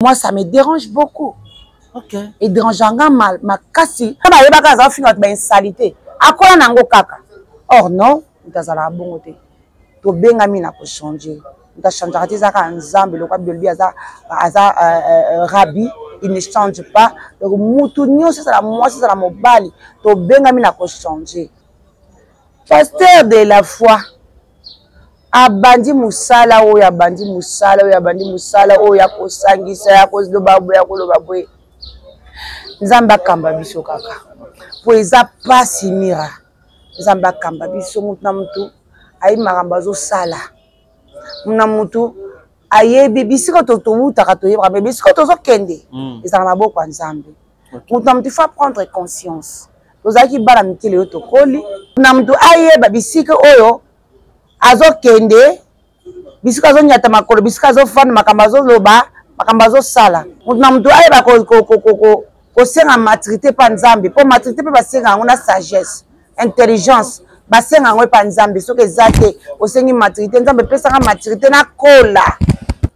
Moi, ça me dérange beaucoup. Ok. Et dérange nga mal makasi. Ba yebaka aza finga ba insalité. Akola nango kaka. Or non, mutu azalaka bongo te. Tobengami na ko changer. Mutu achangeaka te eza kaka Nzambe lokola Bible aza aza euh, euh, rabbi, il ne change pas. Donc mutu nyonso ezala mwasi ezala mobali, tobengami na ko changer. Pasteur de la foi abandi mosala oyo abandi mosala oyo abandi mosala oyo ya kosangisa ya koloba boye ya koloba boye nzambe akamba biso kaka mpo eza mpasi mira nzambe akamba biso motu na motu ayebi makambo azosala na motu ayebi bisika towutaka toyebaka me bisika tozokende mm. ezala maboko ya nzambe moto na moto il faut prendre conscience tozalaki bana mike lelo tokoli na moto ayeba bisika oyo azokende bisika azonyata makolo bisika azofanda makambo azoloba makambo azosala moto na moto ayeba kosenga maturité mpa nzambe mpo maturité mpe basenga yango na sagesse intelligence basenga yango epa nzambe soki eza te osengi maturité nzambe epesaka maturité nakola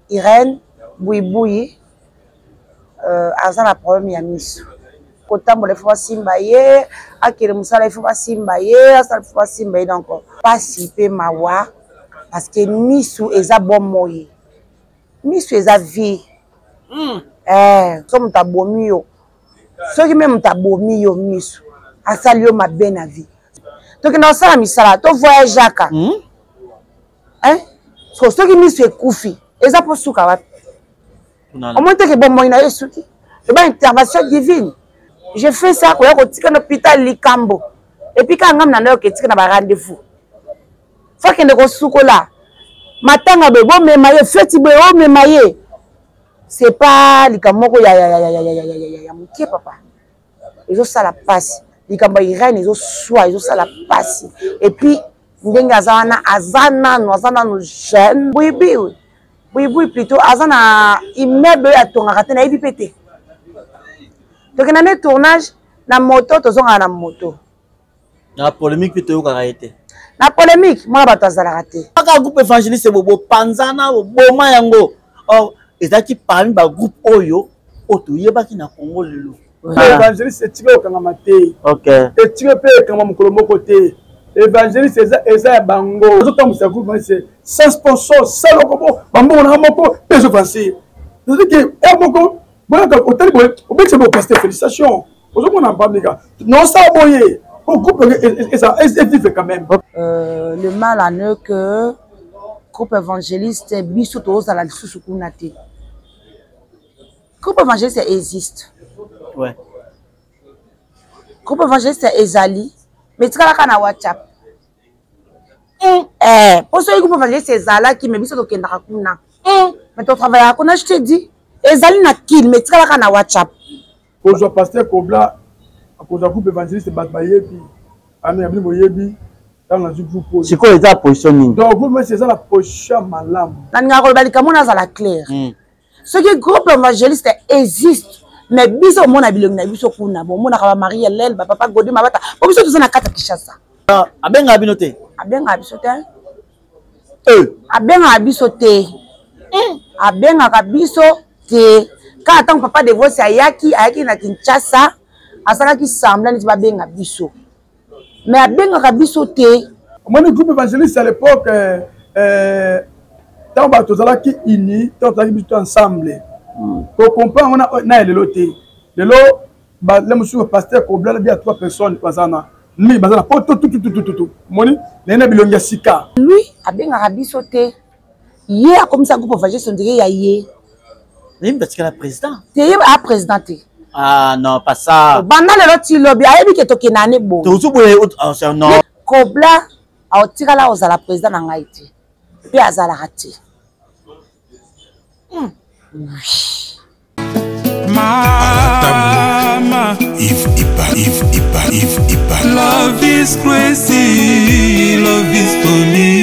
irene buibuyi euh, aza na problème ya miso kotambola ifo basimba ye akende mosala ifo basimba ye asala ifo basimba ye donc mpasi mpe mawa parce que misu eza bomoi misu eza vie mm. eh, so moto abomi yo soki me moto abomi yo misu asali yo mabe na vie tokenda kosala misala tovoyageaka mm. eh? so soki misu ekufi eza mpo suka wapi omoni teke bomoi na yo esuki eba intervention divine je fais ça koya kotika na hôpital likambo epuis kaka ngambi na nayoka etika na barendez-vous fo akende kosukola matanga boye bomema ye feti boye omema ye c'est pas likambo moko ya moke papa ezosala mpasi likambo ya irene ezoswa ezosala mpasi epuis ndenge aza wana aza nanu aza nanu jeune buibui buibui plutôt aza na immeuble oyo atongaka te nayebi mpe te tokenda nde tournage na moto tozongaka na moto na polémique mpe toyokaka ye te na polémique mwana bato azalaka te kaka groupe évangéliste bopanzana boboma yango or ezalaki parmi bagroupe oyo oyo toyebaki na congo lelo évangéliste etika kokangama te etika mpe ekangama mokolo moko te évangéliste eza ya bango ozotambwisa groupe évangéliste sans sponsor sans loko bambongo nanga moko mpe ezovanse c'est-à-dire que heure moko boyaka otali boye obekisa bo pasteur félicitation ozomona mpamika nosala boye po groupe eza evive quand même euh, le mal en eux que groupe évangéliste biso tozala lisusu kuna te groupe évangéliste existe ouais. groupe évangéliste ezali mais etikalaka na whatsapp mm. eh, mpo soki groupe évangéliste ezalaki mais biso tokendaka kuna mm. mais totravaillaka kuna je te dis ezali na kine mais etikalaka na whatsapp kozwa pasteur kobla akozwa groupe évangéliste bato bayebi ano ya bino boyebi ntango nazwi groupe oyo sikoyo eza position nini donc groupe mesi eza na position ya malamu nalingaka koloba likambo nazala claire mm. soki groupe évangéliste existe mais biso omona bilongi na biso kuna bomonaka ba marie helène bapapa gode mabata po biso toza na kati ya kinshasa ah, abengaka bino te abengaka biso te eh. abengaka biso te hmm. abengaka biso te kaka ntango papa devosi ayaki ayaki na kinshasa asalaki semblant neti babenga biso mais abengaka biso te omoni groupe évangéliste à l'époque euh, euh, ntango bato tozalaki uni ntango tozalaki biso ensemble hmm. kocomprendre yango na ya lelo te lelo le mosusu pasteur koblala bia trois personnes baza na mingi baza na poto tututututu omoni naye na bilongi ya sika lui abengaka biso te ye akomisa groupe évangéliste ondire ya ye ye moto atikala président te ye a président te ah non pas ça banda lelo ti lobi ayebi ke tokende ane boye tozu boye oh, non kobla aotikala kozala président na ngai te mpe azalaka te hmm. oui Mama Yves Ipa Yves Ipa Yves Ipa Love is crazy Love is funny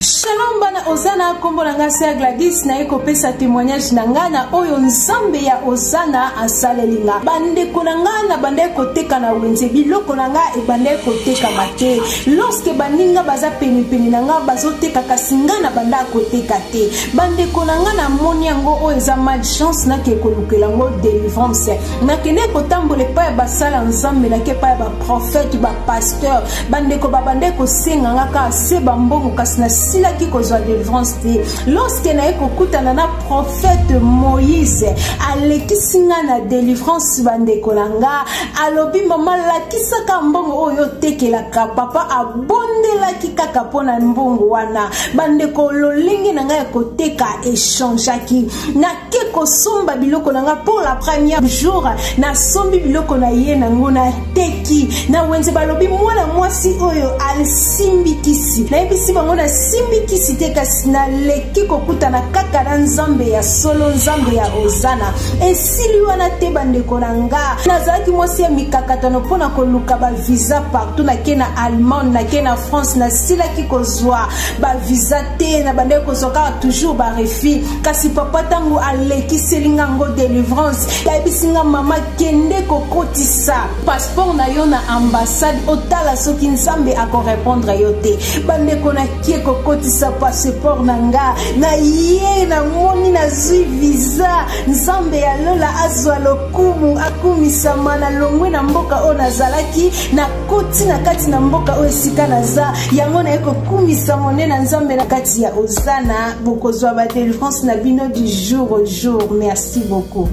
Shalom bana ozana kombo na nga Sœur Gladys, naye kopesa témoignage na nga na oyo Nzambe ya Ozana asaleli nga. Bandeko na nga na bandaki koteka na wenze, biloko na nga ebandaki kotekama te. Lorsque baninga baza penepene na nga bazoteka, kasi nga na bandaka koteka te. Bandeko na nga, namoni yango oyo eza malchance, nake kolukela yango délivrance. Nakende kotambola epai ya basala Nzambe, nake epai ya baprophète, bapasteur. Bandeko babandaki kosenga nga kaka se bambongo, kasi nasilaki kozwa délivrance te. Lorsque naye kokutana na prophète Moïse, alekisi nga na délivrance. Bandeko na nga, alobi: "Mama, lakisaka mbongo oyo otekelaka." Papa abondelaki kaka mpo na mbongo wana. Bandeko, lolenge na ngai ya koteka echangeaki. Nake kosomba biloko na nga pour la première jour, nasombi biloko na ye nango, nateki na wenze. Balobi: "Mwana mwasi oyo asimbi kisi." Nayebisi bango: "Nasimbi kisi te, kasi naleki kokutana kaka na Nzambe ya solo, Nzambe ya Ozana." Esili wana te, bandeko na nga. Nazalaki mwasi ya mikakatano mpo na koluka bavisa partout. Nake na Allemagne, nake na France, nasilaki kozwa bavisa te, na bandaki kozwa kaka toujours barefus. Kasi papa, ntango alekiseli nga ngo délivrance, ayebisi nga: "Mama, kende kokotisa passeport na yo na ambassade, otala soki Nzambe akorépondre yo te." Bandeko, nakie kokotisa passeport na nga, na ye namoni nazwi visa. Nzambe ya lola azwa lokumu, akumisama. Nalongwe na mboka oyo nazalaki, nakoti na kati na mboka oyo esika naza. Yango naye kokumisa monene na Nzambe na kati ya Ozana. Bokozwa badélivrance na bino du jour au jour. Merci beaucoup.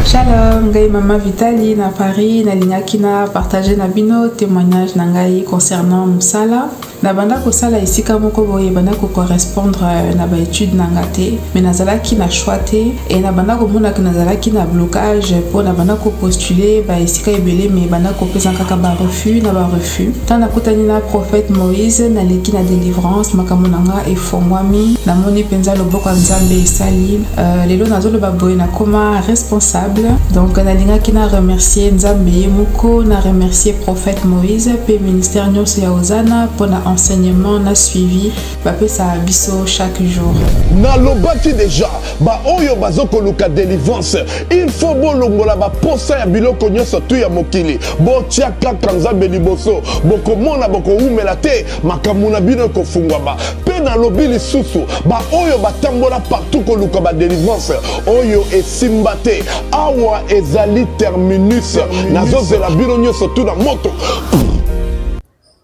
Shalom, ngai Mama Vitali na Paris. Nalingaki na partage na bino témoignage na ngai concernant mosala. Nabanda kosala esika moko boye, ebanda kocorrespondre na baétude na nga te, mais nazalaki na choix te. E nabanda komonaka nazalaki na blocage, mpo nabanda kopostule baesika ebele, mais ebanda kopesa kaka barefus na barefus. Ntango nakutani na prophète Moïse, naleki na délivrance, makambo na nga efongwami. Namoni mpenza loboko ya Nzambe esali. Lelo nazoloba boye, nakoma responsable. Donc nalingaki na remercier Nzambe ye moko, na remercier prophète Moïse mpe ministère nyonso ya Ozana mpona enseignement na suivi bapesaka biso chaque jour. Nalobaki déjà, baoyo bazokoluka délivrance, il faut bolongola baposa ya biloko nyonso tu ya mokili, botia kaka Nzambe liboso. Bokomona, bokowumela te, makambo na bino ekofungwama. Mpe nalobi lisusu, baoyo batambola partout koluka badélivrance oyo esimba te, awa ezali terminus. Nazozela bino nyonso tu na moto.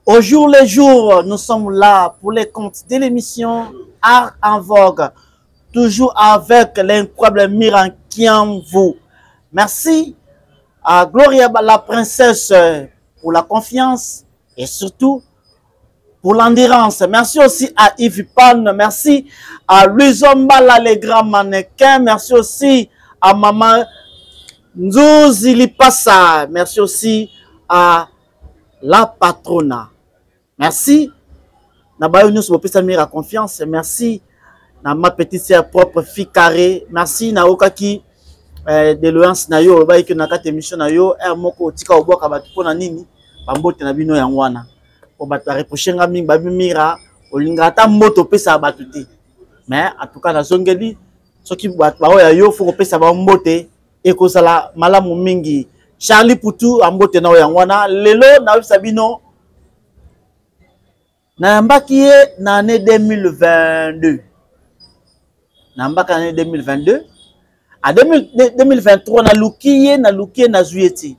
Au jour le jour, nous sommes là pour les comptes de l'émission Art en Vogue, toujours avec l'incroyable Miran Kiamvu. Merci à Gloria la princesse pour la confiance et surtout pour l'endurance. Merci aussi à Yves Pan, merci à Louis Mbala, les grands mannequins. Merci aussi à Maman Nzouzi Lipassa. Merci aussi à la patrona. Merci. Na bayo nyonso bopesa Mira confiance. Merci na ma petite sœur propre fille carré. Merci na okaki doléance na yo, olobaki na kati émission na yo heure moko otika obwaka bato mpona nini. Bambote na bino yango wana, po bato bareproche nga mingi, babi: "Mira, olingaka ata mbote opesaka bato te." Mais en tout cas, nazongeli soki bato baoyo ya yo, faut kopesa bango mbote, ekozala malamu mingi. Charlie Putu, ambote na oyo yango wana. Lelo nayebisa bino, nayambaki ye na année 2022. Nayambaki na année 2022. A 2023, naluki ye, naluki ye, nazwi ye ti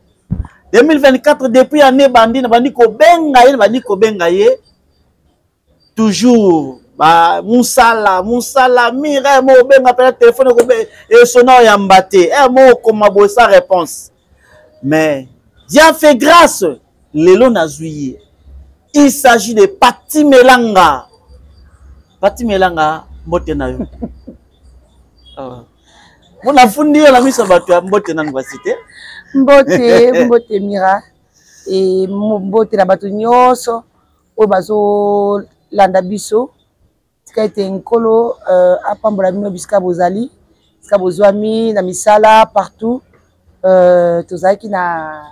2024. Depuis année bandi, nabandi kobenga ye, nabandi kobenga ye toujours, ba musala musala. Mira mo obenga mpena telefone esona, oyamba te. E mo okoma boye sans réponse. Mais Dieu a fait grâce, lelo nazwi ye. Il s'agit de Pati Melanga. Pati Melanga, mbote na yo. Mo nafundi yo na miso ya bato ya mbote nanu basi te. Mbote, mbote Mira, e mbote na bato nyonso oyo bazolanda biso. Tika ete Nkolo apambola bino bisika bozali, bisika bozwami na misala partout. Tozalaki na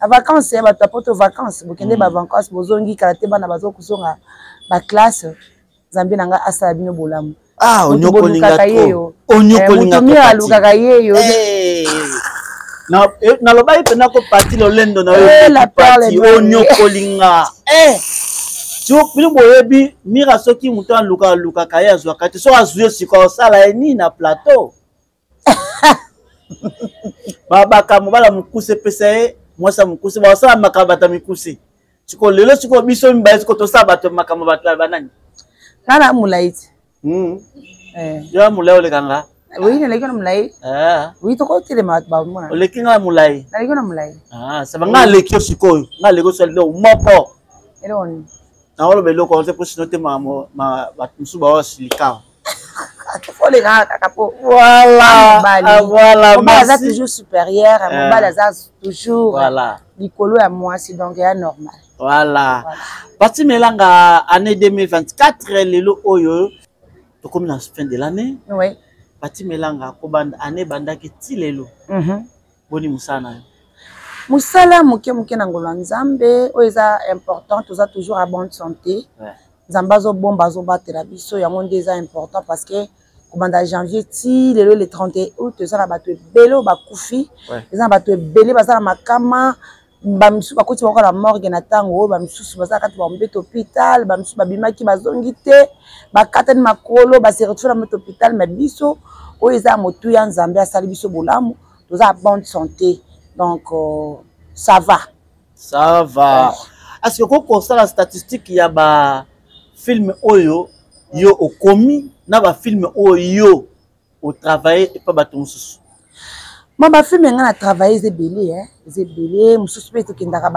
vacance ya bato ya poto, vacance bokende, bavacance bozongi kala te, bana bazokozonga baclasse. Nzambe na ngai asala bino bolamu. Ah, onyokolinga trop. Onyokolinga trop. Alukaka ye yo. Nalobaki mpenza ko pati lolendo na yo pati onyokolinga. Eh! Bino boyebi Mira soki moto aluka alukaka ye azwaka te, soki azwi ye sikoyo osala ye nini na plateau? Babaka mobala mokuse epesa ye mwasi ya mokuse, bakosala makambo bato ya mikuse. Sikoyo lelo sikoyo biso mibale sikoyo tosala bato makambo bato ya banani? Nga na molai te. Yo ya molai oleka nga? Oui, naleki na molai. Oui, tokotelema bato bamona. Oleki nga molai? Naleki na molai. Ça va, nga aleki yo sikoyo. Nga aleki yo sikoyo eloko moko. Eloko nini? Naoloba eloko wana te mpo sino te bato mosusu baosilika. Oleka kaka po. Voilà. Voilà. Mobali aza toujours supérieur, mobali aza toujours likolo ya mwasi, donc ya normal. Voilà. Pati Melanga, année 2024, lelo oyo tokomi na fin de l'année. Oui. Pati Melanga kobanda année bandaki ti lelo. Boni mosala na yo? Mosala moke moke na ngolo ya Nzambe, oyo eza important, toza toujours à bonne santé. Nzambe azobomba, azobatela biso, yango nde eza important parce que kobanda janvier ti lelo le 31 août, eza na bato ebele oyo bakufi, eza na bato ebele baza na makama, bamisusu bakoti bango na morgue na ntango oyo, bamisusu baza kati bambeto hôpital, bamisusu babimaki bazongi te, bakatani makolo, base retrouve na mbeto hôpital. Mais biso oyo eza ya motuya, Nzambe asali biso bolamu, toza bonne santé, donc ça va. Ça va. Est-ce que okoki kosala statistique ya ba film oyo yo okomi na ba film oyo yo otravaille epa bato mosusu? Ma bafilme nga na travaille eza ebele, eza ebele. Mosusu mpe tokendaka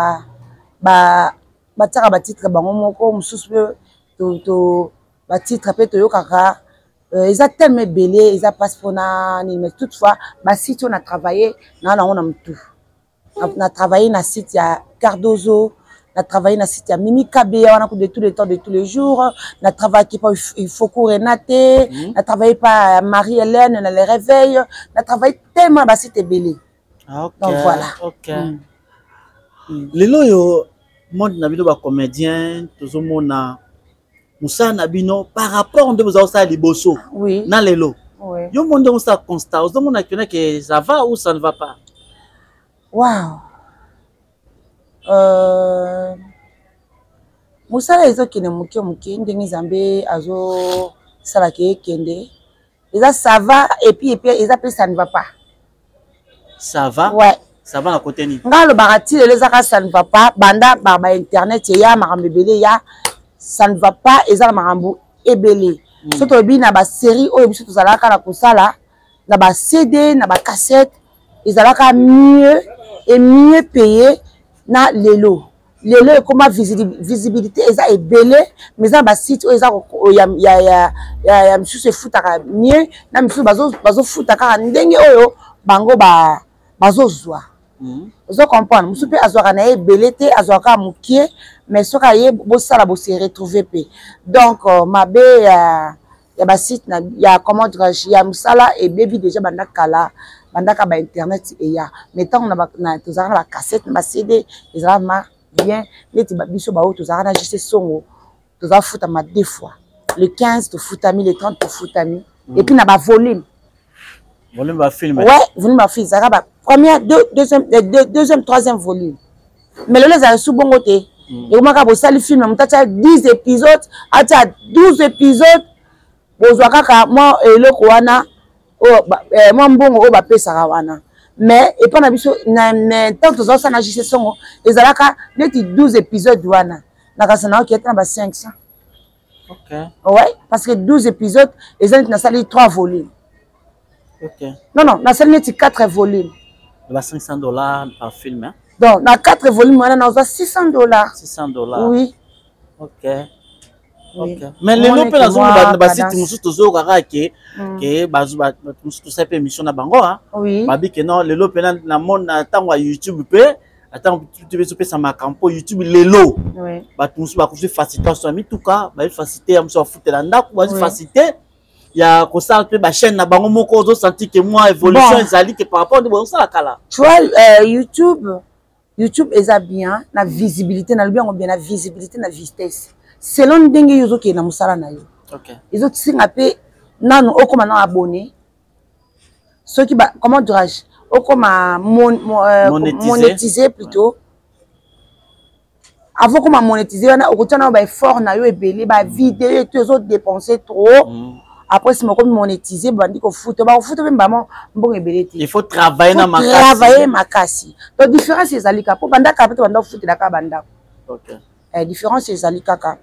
batiaka batitre bango moko, mosusu mpe batitre mpe toyokaka. Eza tellement ebele, eza mpasi mpona nini, mais toutefois basite oyo na travaille naa nango na motu. Na travaille na site ya Cardozo, na travaille na site ya Mimi Kabeya wana de tous les temps, de tous les jours, na travaillaki pa Ifoko Renate, na travaille pa Marie-Hélène na Les Réveils, na travaille tellement na basite ebele. Donc voilà. Lelo oyo monde na bino bacomédien, tozomona mosala na bino par rapport nde boza kosala liboso na lelo. Yo mo nde osala constat, ozomona kena ke ça va ou ça ne va pas? Wow, mosala ezokende moke moke ndenge Nzambe azosalaka ekende, eza ça va et puis eza mpe ça ne va pas. Ça va? Ouais. Ça va na côté nini? Nga alobaka ti lelo ezaka ça ne va pas. Banda ba internet eya, makambo ebele ya ça ne va pas, eza na makambo ebele. So tolobi na basérie oyo biso tozalaka na kosala na ba CD, na ba cassette, ezalaka mieux et mieux payé na lelo. Lelo ekoma visibilité eza ebele, mais eza na basite oyo eza ya misusu efutaka mieux, na misusu bazofuta kaka ndenge oyo bango bazozwa. Ozo comprendre, mosusu mpe azwaka na ye ebele te, azwaka kaka mokie, mais soki aye bosala bose retrouve mpe. Donc mabe ya basite na ya, comment dirais-je, ya mosala ebebi déjà banda kala, bandaka ba internet eya. Mais ntango tozalaka na bacassette, na baCD, ezalaka ma bien. Neti biso baoyo tozalaka na JC Songo, tozala futama deux fois, le 15 tofutami, le 30 tofutami, et puis na bavolume. Volume bafilm? Ouais, volume bafilm ezalaka ba première, deuxième, deuxième, troisième volume. Mais lelo ezala su bongo te. Ekomaka bosali film, moto atia 10 épisodes, atia 12 épisodes, bozwa kaka mwa eloko wana, mwa mbongo oyo bapesaka wana. Mais epa na biso ntango tozosala na JC Songo, ezalaka neti 12 épisodes wana, nakasa naoki ata na ba 500. Ouais, parce que 12 épisodes eza neti nasali 3 volumes. Non, non, nasali neti 4 volumes. Ba 500 $ par film, hein? Donc na 4 volumes wana nazwa 600 $. 600 $. Oui. Ok. Mais lelo mpe nazomona basite mosusu, tozoyoka kaka ke bato mosusu tosali mpe émission na bango babi ke non, lelo mpe na na ntango ya YouTube mpe, ntango ezopesa makambo mpo YouTube lelo, bato mosusu bakozwi facilité ya mituka, bazwi facilité ya mosusu bafutela ndako, bazwi facilité ya kosala mpe bachaîne na bango moko. Ozosentir ke mwa évolution ezali ke par rapport nde bozosala kala? Tu vois, YouTube eza bien na visibilité, nalobi yango bien, na visibilité, na vitesse, selon ndenge yo ozokende na mosala na yo. Ezotinga mpe. Nanu okoma na abonné, soki ba, comment dirais-je, okoma Monétisé. Monétisé plutôt, avant okoma monétisé wana, okotia nano baeffort na yo ebele, bavideo eto ezodépense trop. Après nsima okomi monétisé, bandi kofuta, bakofuta mpe mbamo mbongo ebele te. Il faut travailler na Faut makasi. Travailler makasi. Donc différence ezali kaka po bandaka mpe tobanda kofutela kaka bandako. Différence ezali kaka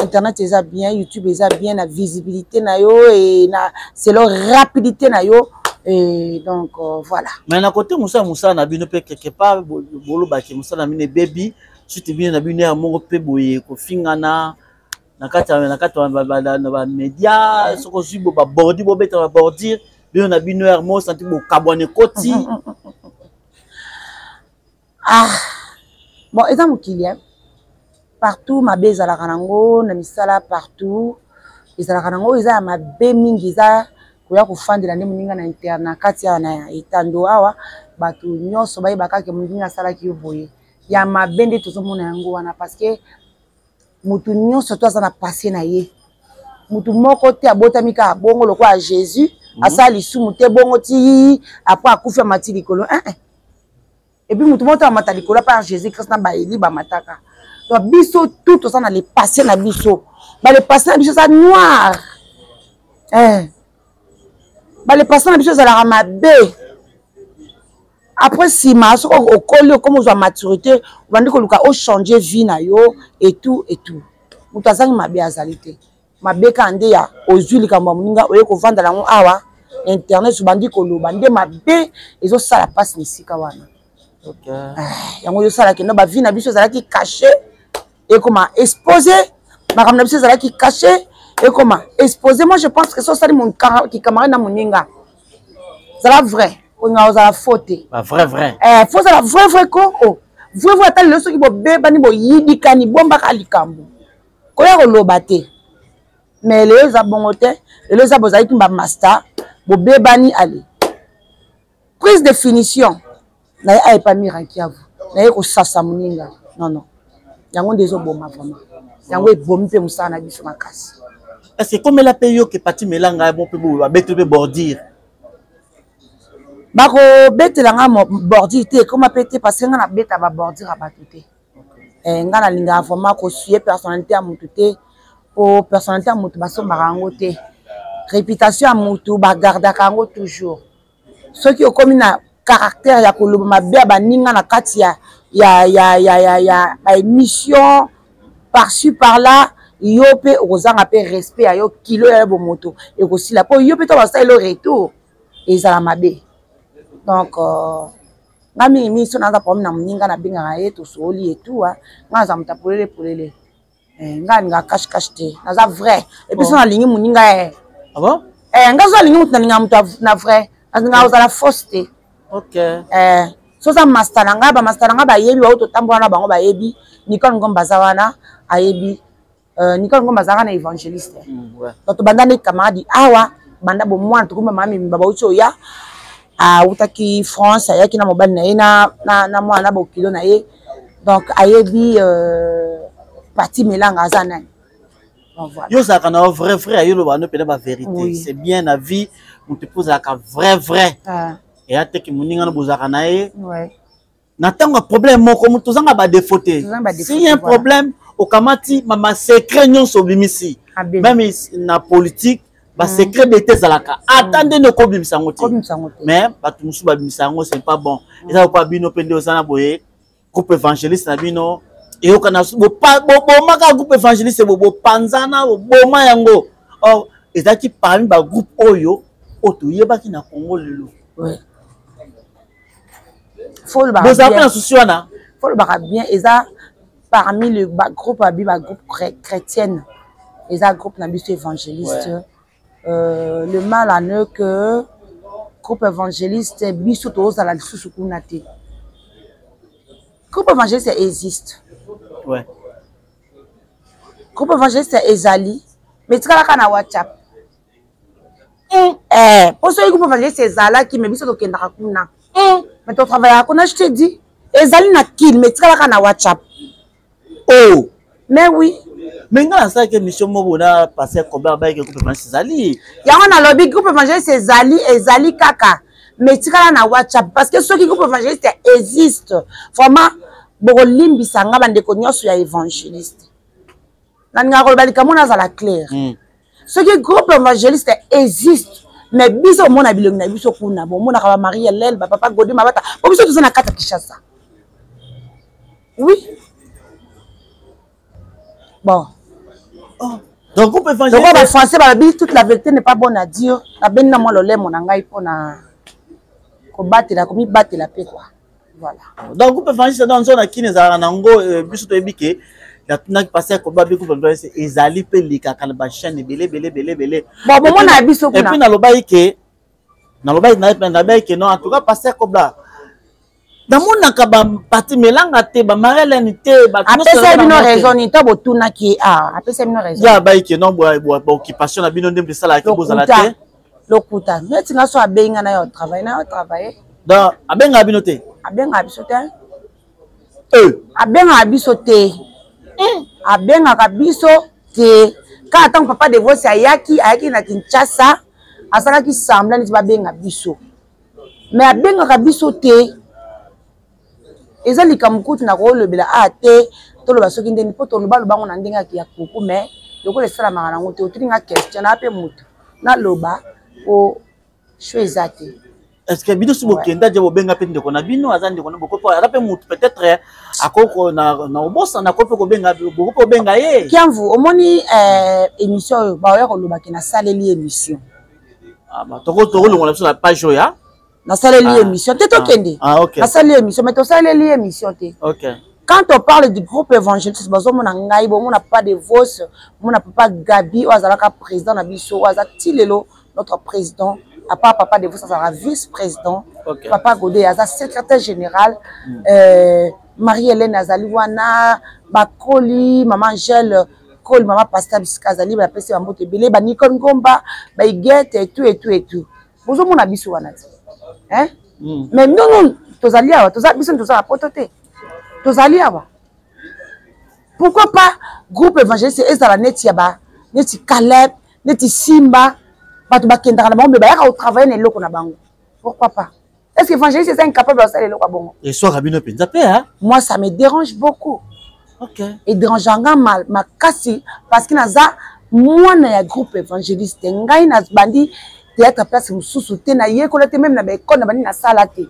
internet eza bien, YouTube eza bien na visibilité na yo e na selon rapidité na yo. Et donc voilà. Mais na côté mosala na bino mpe, quelque part bolobaki mosala na bino ebebi, surtout bino na bino ya moko mpe boye kofingana na kati ya na bamédia. Soki ozwi bo babordure, bobeta babordure bino na bino ya mo santi bokabwana ekoti. Ah bon, eza mokili, hein. Partout mabe ezalaka nango na misala, partout ezalaka nango. Eza ya mabe mingi, eza koya kofandela nde moninga na inter na kati awa na etando awa, bato nyonso bayeba kaka moninga asalaki yo boye ya mabe. Nde tozomona yango wana, parce que motu nyonso to aza na passé na ye. Motu moko te abotami kaka bongo lokola Jésus, asala lisumu te bongo ti après akufi, amati likolo, hein, hein. Et puis motu moko te amata likolo par Jésus Christ na baeli bamataka. Donc biso tout toza na le passé na biso. Bale passé na biso eza noir, eh. Bale passé na biso ezalaka mabe. Après nsima, soki okoli, okomi ozwa maturité, obandi koluka ochange vie na yo et tout et tout. Moto azangi mabe azali te. Mabe kaka nde ya ozwi likambo ya moninga, oye kovandala yango awa internet, obandi koloba, nde mabe ezosala mpasi na esika wana. Ah, yango ezosala kendo bavie na biso ezalaki caché ekoma exposé, makambo na biso ezalaki caché ekoma exposé. Moi je pense que so osali kikamarade na moninga, zala vrai, olinga ozala faux te. Ba vrai vrai. Eh, faut ozala vrai vrai ko, oh. Vrai vrai, ata lelo soki bobebani, boyidikani, bombaka likambo, koya koloba te. Mais lelo eza bongo te. Lelo eza bozalaki bamaster, bobebani, ale prise de finition na ye ayepa Mira Nkiavu naye kosasa moninga. Non non, yango nde ezoboma vraiment, yango ebomi mpe mosala na biso makasi. Est ce que ekomela mpe yo ke Pati Melanga mo mpe babeteli mpe bordure? Bakobetela nga bordure te, ekoma mpe te, parce que nga nabeta babordure ya bato te. Nga nalingaka vraiment kosuye personnalité ya motu te, po personnalité ya motu basombaka yango te, réputation ya motu bagardaka yango toujours. Soki okomi na caractère ya koloba mabe ya baninga na kati ya baémission par-ci par-là, yo mpe okozanga mpe respect ya yo, kilo ya yo bomoto ekosila, mpo yo mpe to basaleli retour ezala mabe. Donc nga mingimingi, so naza problème na moninga, nabengaka ye, tosoli et tout. Nga naza moto ya polele polele. Nga alingaka cache cache te, naza vrai. Et puis so nalingi moninga ye. Ah bon? Nga so alingi motu, nalingaka moto na vrai, nalingaka kozala fausse te. So oza master na ngai, bamaster na ngai bayebi, bao totambola na bango bayebi. Nicole Ngomba aza wana, ayebi. Nicole Ngomba azalaka na évangéliste. Donc tobanda nde camarade awa, banda bomwana, tokomi bamama mibimba. Bauti oya, awutaki France, ayaki na mobali na ye na mwana na bokilo na ye. Donc ayebi Pati Melanga aza nani. Donc, voilà. Yo ozalaka na yo vrai vrai, yo olobaka no mpena bavérité. Oui. C'est bien na vie, moto mpo ozalaka vrai vrai. Ah, eya teke moninga no bozalaka na ye na ntango ya problème moko, moto ozanga badefo te. Tozanga badefo Si y a un te, voilà. problème, okamati mama secret nyonso obimisi. Abeli. Même na politique, basecret d'État ezalaka, ata ndenge okobimisa yango te. Kobimisa yango te. Mais bato mosusu babimisa yango, c'est pas bon. Eza lokola bino mpe nde oza na boye, groupe évangéliste na bino eyokana, bobomaka groupe évangéliste, bopanzana, boboma yango. Or ezalaki parmi bagroupe oyo toyebaki na Congo lelo. Faut olobaka Bozala mpe bien. Na susi wana. Faut olobaka bien, eza parmi le bagroupe abi bagroupe chrétienne, eza groupe na biso évangéliste. Le mal en eux que groupe évangéliste biso tozala lisusu kuna te. Groupe évangéliste existe. Groupe évangéliste ezali, mais etikalaka na WhatsApp. Po soki groupe évangéliste ezalaki, mais biso tokendaka kuna, mais totravaillaka kuna. Je te dis, ezali na kile, mais etikalaka na WhatsApp. Oh. Mais oui. Mais nga nasalaki émission moko na pasteur Kobla, abayaki groupe évangéliste ezali. Yango nalobi groupe évangéliste ezali, ezali kaka, mais etikala na WhatsApp, parce que soki groupe évangéliste existe vraiment, bokolimbisa nga bandeko nyonso ya évangéliste, nalingaka koloba likambo nazala claire. Soki groupe évangéliste existe, mais biso omona bilongi na biso kuna, bomonaka ba Marie Hélène, ba papa Godi Mabata, po biso toza na kati ya Kinshasa. Oui, bon. Oh. Donc groupe évangéliste, donc ba français balobi toute la vérité n'est pas bonne à dire. Nabengi na mwa lolemo na ngai mpona kobatela, komibatela mpe quoi, voilà. Donc groupe évangéliste dans zone akini ezalaka nango, biso toyebi ke natunaki pasteur Koba, bi groupe évangéliste ezali mpe likaka na bachaîne ebele ebele ebele ebele. Bon, bomona ya biso kuna. Et puis nalobaki ke, nalobaki ke non, en tout cas pasteur Kobla, namonaka bapati melanga te, bamarelene te. Apesa bino raison nini to botunaki ye? Ah, apesa bino raison. Ya abayi ke non, baoccupation na bino nde moto esalaki bozala te. Lokuta. Neti nga, so abengi nga na yo travaille, na yo travaille. Donc abengaka bino te? Abengaka biso te. Abengaka biso te, abengaka biso te. Kaka ntango papa Devosi ayaki, ayaki na Kinshasa, asalaki semblant neti babenga biso, mais abengaka biso te. Eza likambo kutu na kolobela a te, toloba soki ndeni mpo toloba lobango na ndenge ya kuku, mais lokola esalamaka nango te. Otuni nga question na mpe motu naloba po sho eza te. Est ce que bino si bokenda dia bobenga mpe ndeko na bino, aza ndeko na boko, aza mpe motu, peut-être akoko na obosana, akoki mpe kobenga, bokoki kobenga ye. Kiamvu, omoni émission oyo baoya kolobaki, nasaleli émission. Tokolongola biso na page oyo. Nasaleli émission te, tokende. Nasaleli émission, mais tosaleli émission te. Quand on parle du groupe évangéliste, bazomona ngai, bomona papa de vos, bomona papa Gabi oyo azalaka président na biso, oyo aza ti lelo notre président. À part papa de vos, azalaka vice président. Papa Godé aza secrétaire général. Marie Hélène azali wana, bakoli mama Angèle Koli, mama pasteur bisika azali, bapesi bambote ebele, banicole Ngomba, baigete et tout et tout et tout. Bozomona biso wana te, hein? Mais non, non, tozali awa, toza biso, toza na poto te, tozali awa. Pourquoi pas groupe évangéliste ezala neti ya ba neti Caleb, neti Simba, bato bakendaka na bango, me bayaka kotravaille na eloko na bango? Pourquoi pas? Est ce que évangéliste eza incapable ya kosala eloko ya bongo? Eswaka bino mpenza mpe. Moi, ça me dérange beaucoup. Edérange nga makasi, parce que naza mwana ya groupe évangéliste. Ngai nabandi théâtre place mosusu te, nayekola te, même na baekole nabandi nasala te,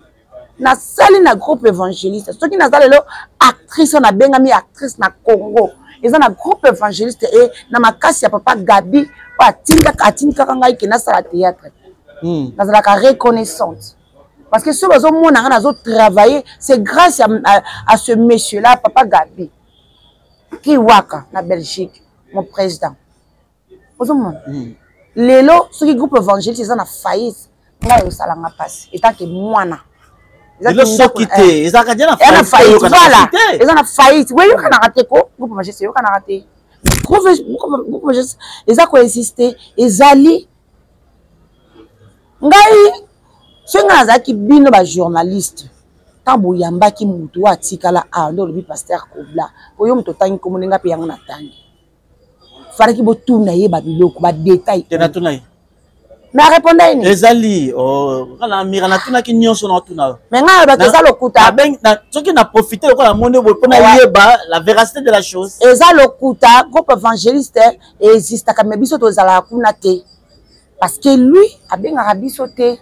nasali na groupe évangéliste. Soki naza lelo actrice oyo nabengami actrice na Congo, eza na groupe évangéliste e na makasi ya papa Gabi oyo atindikaka ngai ke nasala théâtre. Nazalaka reconnaissante, parce que soki bazomona nga nazotravailler, c'est grâce à ce monsieur là, papa Gabi Kiwaka na Belgique, mon président. Ozomona, lelo soki groupe évangéliste eza na faillite, ngai osalanga mpasi etant que mwana. Lelo soki te, ezalaka dia na faillite, voilà, eza na faillite, weyokanaka te ko groupe évangéliste eyokanaka te. Groupe évangéliste eza koexiste, ezali. Ngai soki ngai nazalaki bino bajournaliste, ntango boyambaki motu oyo atikala awa, nde olobi pasteur Kobla, oyo moto otangi kombo ndenge mpe yango natangi, falaki botuna ye babiloko, badetail. Te, natuna ye. Mais arépondre ye nini? Ezali nga mira, natunaki nyonso na otuna. Mais ngai alobaki eza lokuta. Soki na profite lokola namoni boye mpona yeba la véracité de la chose. Eza lokuta. Groupe évangéliste existaka, mais biso tozalaka kuna te, parce que lui abengaka biso te.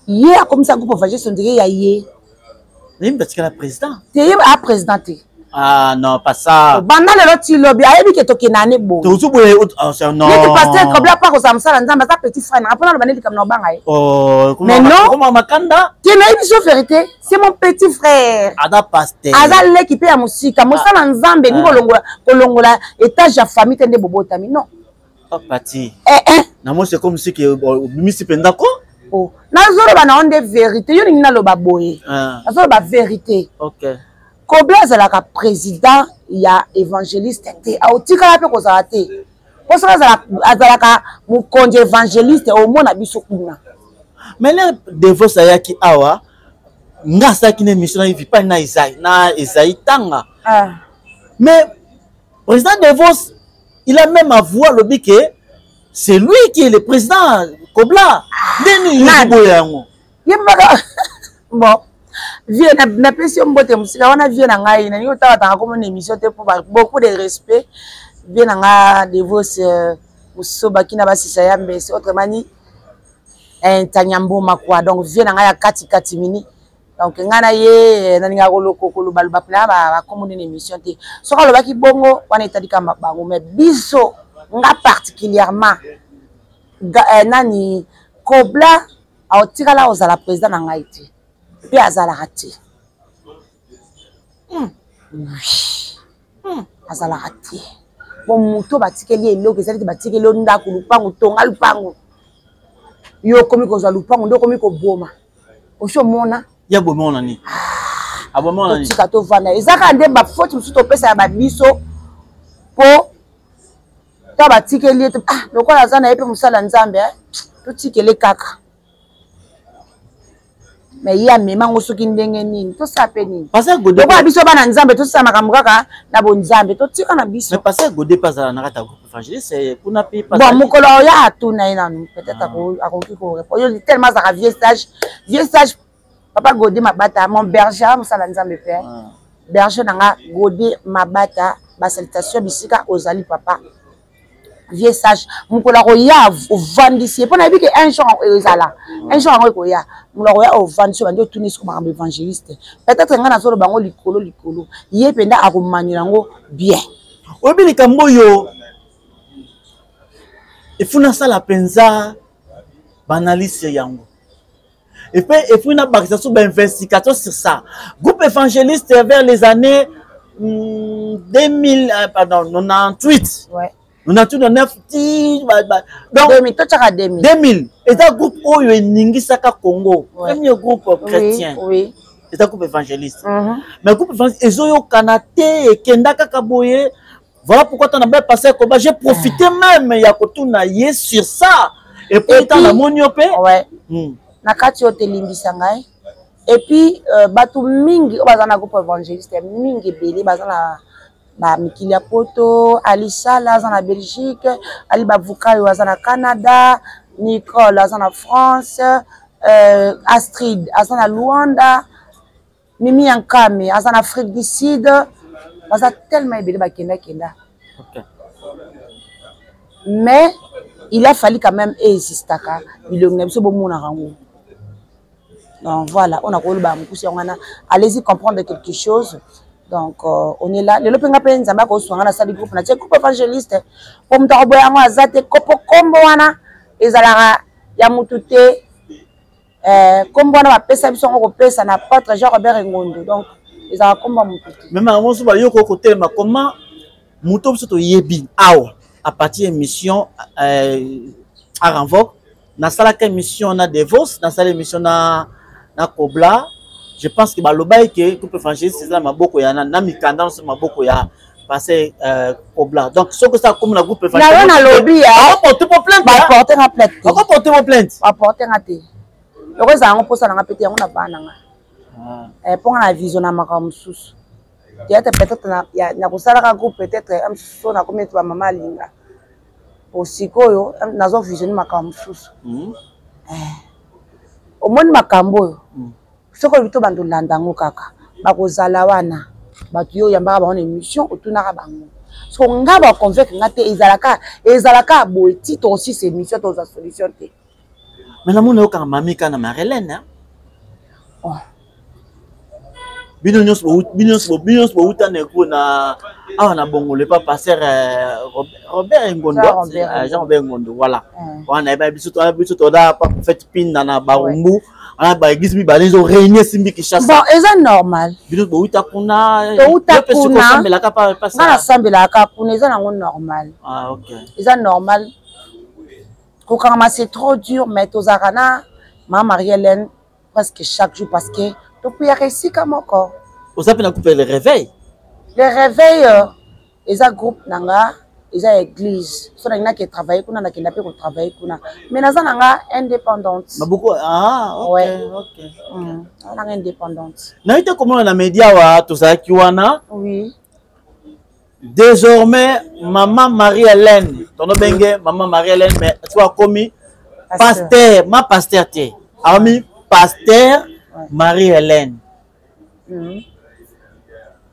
Ye akomisa groupe évangéliste on dirait ya ye. Ye moto atikala président. Te, ye a président te. Ah non, pas ça. Banda lelo ti lobi, ayebi ke tokende ane boye. Tozu boye, non. Neti pasteur Kobla pa kozala mosala Nzambe, aza petit frère nanga, mpona aloba nde likambo na obanga ye. Oh, mais non, koma makanda. Te, nayebi so vérité, c'est mon petit frère. Aza pasteur. Aza leki mpe ya mosika, mosala Nzambe elingi kolongola, kolongola étage ya famille te nde bobotami, non. Pati. Eh, eh. Na moi c'est comme si que obimisi mpenza ko. Oh. Nazoloba na yo nde vérité, yo ningi naloba boye. Nazoloba vérité. Kobla azalaka président ya évangéliste te, aotikala mpe kozala te, mpo soki azalaka mokonzi évangéliste, omona biso kuna. Mais le Devos ayaki awa, nga asalaki na émission na Vipa na Ezai, na Ezai Tanga. Mais Président Devos, il a même avoué alobi que c'est lui qui est le président Kobla. Ndeni yoboya yango. Ye maka bon vieux napesi yo mbote mosika wana vieux na ngai nalingi otalatanga komona émission te mpo beaucoup de respect vieux na nga Devos euh, mosobaki na basisa ya mbese autrement dit ntanyamboma quoi. Donc vieux na ngai ya kati kati mini. Donc ngai na ye nalingaka kolobaloba mpena bakombo nini émission te. Soki alobaki bongo wana etali kaka bango, mais biso nga particulièrement nani Kobla aotikala kozala président na ngai te, mpe azalaka te. Oui, azalaka te. Bon, moto batikeli eloko ezali te, batikeli yo ndako, lupango, tonga lupango, yo okomi kozwa lupango nde okomi koboma. Osi omona ya boma ona nini? Aboma ona nini? Totika tovanda, eza kaka nde bafaute mosusu topesa ya babiso mpo ta batikeli ye te. Ah, lokola aza na ye mpe mosala Nzambe, totikele kaka. Mais ye amema yango soki ndenge nini, tosala mpe nini? Lokola biso bana Nzambe, tosala makambo kaka na bonzambe, totika na biso. Mais pasteur Godé mpe azala na kati ya groupe évangéliste kuna mpe. Bon, mokolo oya atuna ye nanu, peut-être akoki korépondre. Oyo tellement azalaka vieux sage, vieux sage papa Godé Mabata, mon berger, mosala Nzambe mpe berger na nga Godé Mabata, basalutation bisika ozali papa vieux sage. Mokolo akoya ovandisi ye mpo nayebi ke un jour ezala, un jour yango ekoya. Mokolo akoya ovandisi, obandi otuni siko makambo évangéliste. Peut-être ngai nazoloba yango likolo likolo, ye mpenza akomaniola yango bien. Oyebi likambo oyo efuna asala mpenza baanalyse yango et puis nabakisa so bainvestigation sur ça. Groupe évangéliste vers les années 2000, pardon, 98, ouais. 98, 99 ti donc 2000, totiaka 2000. 2000 eza groupe oyo eningisaka Congo, ouais. Premier groupe chrétien, oui. Eza groupe évangéliste, mais groupe évangéliste ezoyokana te, ekenda kaka boye. Voilà pourquoi t'en as passé combat. J'ai profité même ya kotuna ye sur ça. Et puis t'en as moni ope. Ouais. Na kati yo te limbisa ngai. Et puis bato mingi oyo baza na groupe évangéliste mingi ebele baza na ba mikili ya poto. Ali Sala aza na Belgique, Ali Bavukayo aza na Canada, Nicole aza na France, Astrid aza na Luanda, Mimi Yankame aza na Afrique du Sud. Baza tellement ebele bakenda kenda. Mais il a fallu quand même existaka bilongi na biso bomonaka yango. Donc voilà, on a koloba mokusi yango wana. Allez-y comprendre quelque chose. Donc on est là. Lelo mpe nga mpe Nzambe akoswanga na sali groupe na tie groupe évangéliste po moto akoboya yango aza te. Kopo kombo wana ezalaka ya mutu te. Kombo wana bapesa biso yango kopesa na apôtre Jean Robert Ngondo, donc ezalaka kombo ya motu te. Même yango mosusu bayoka kotelema comment moto biso toyebi awa à partir émission à renvoi. Nasalaka émission na Devos, nasala émission na Kobla. Je pense que balobaki ke groupe évangéliste eza na maboko ya na mikanda nyonso maboko ya pasteur Kobla. Donc soki osala komi na groupe évangéliste, nayo nalobi ya baporte po plainte, baporte nga plainte te, bakoporte po plainte, baporte nga te. Loko ezala yango mposa na nga mpe te, yango na bana nga mpo nga na vision na makambo mosusu. Théâtre peut-être na kosalaka groupe, peut-être mosusu so nakomi ete bamama alinga po sikoyo nazo visionne makambo mosusu. Omoni makambo oyo, soki olobi to bando olanda yango kaka, bakozala wana bato yo oyambaka bango na émission, otunaka bango. So nga baconvaincre nga te, ezalaka boye ti tokosisa émission, tozwa solution te. Mais namoni oyokaka mami kaka na Marilène. Oh. Bino nyonso bouta na awa na Bongolo epa pasteur Robert Ngondo, Jean Robert Ngondo, voilà. Wana yeba biso biso toda pa prophète Pinda na Barumbu, wana ba église mibale ezo réunir simbi Kinshasa. Bon, eza normal. Bino bouta kuna. Touta kuna. Osambelaka pa pasteur? Nga nasambelaka kuna, eza nango normal. Ah, OK. Eza normal. Kokangama c'est trop dur, mais tozalaka na mama Marie-Hélène presque chaque jour parce que topuyaka esika moko. Oza mpe na groupe Le Réveil? Le Réveil eza groupe na nga, eza église. So nalingi nake travailler kuna, nakenda mpe kotravailler kuna, mais naza na nga indépendante. Maboko, ah, OK. Ouais. OK. Naza na nga indépendante. Nayi te komona na média wa tozalaki wana. Oui. Désormais, maman Marie-Hélène, tono benge maman Marie-Hélène, mais tu as commis pasteur, ma pasteur te. Ami pasteur Marie-Hélène.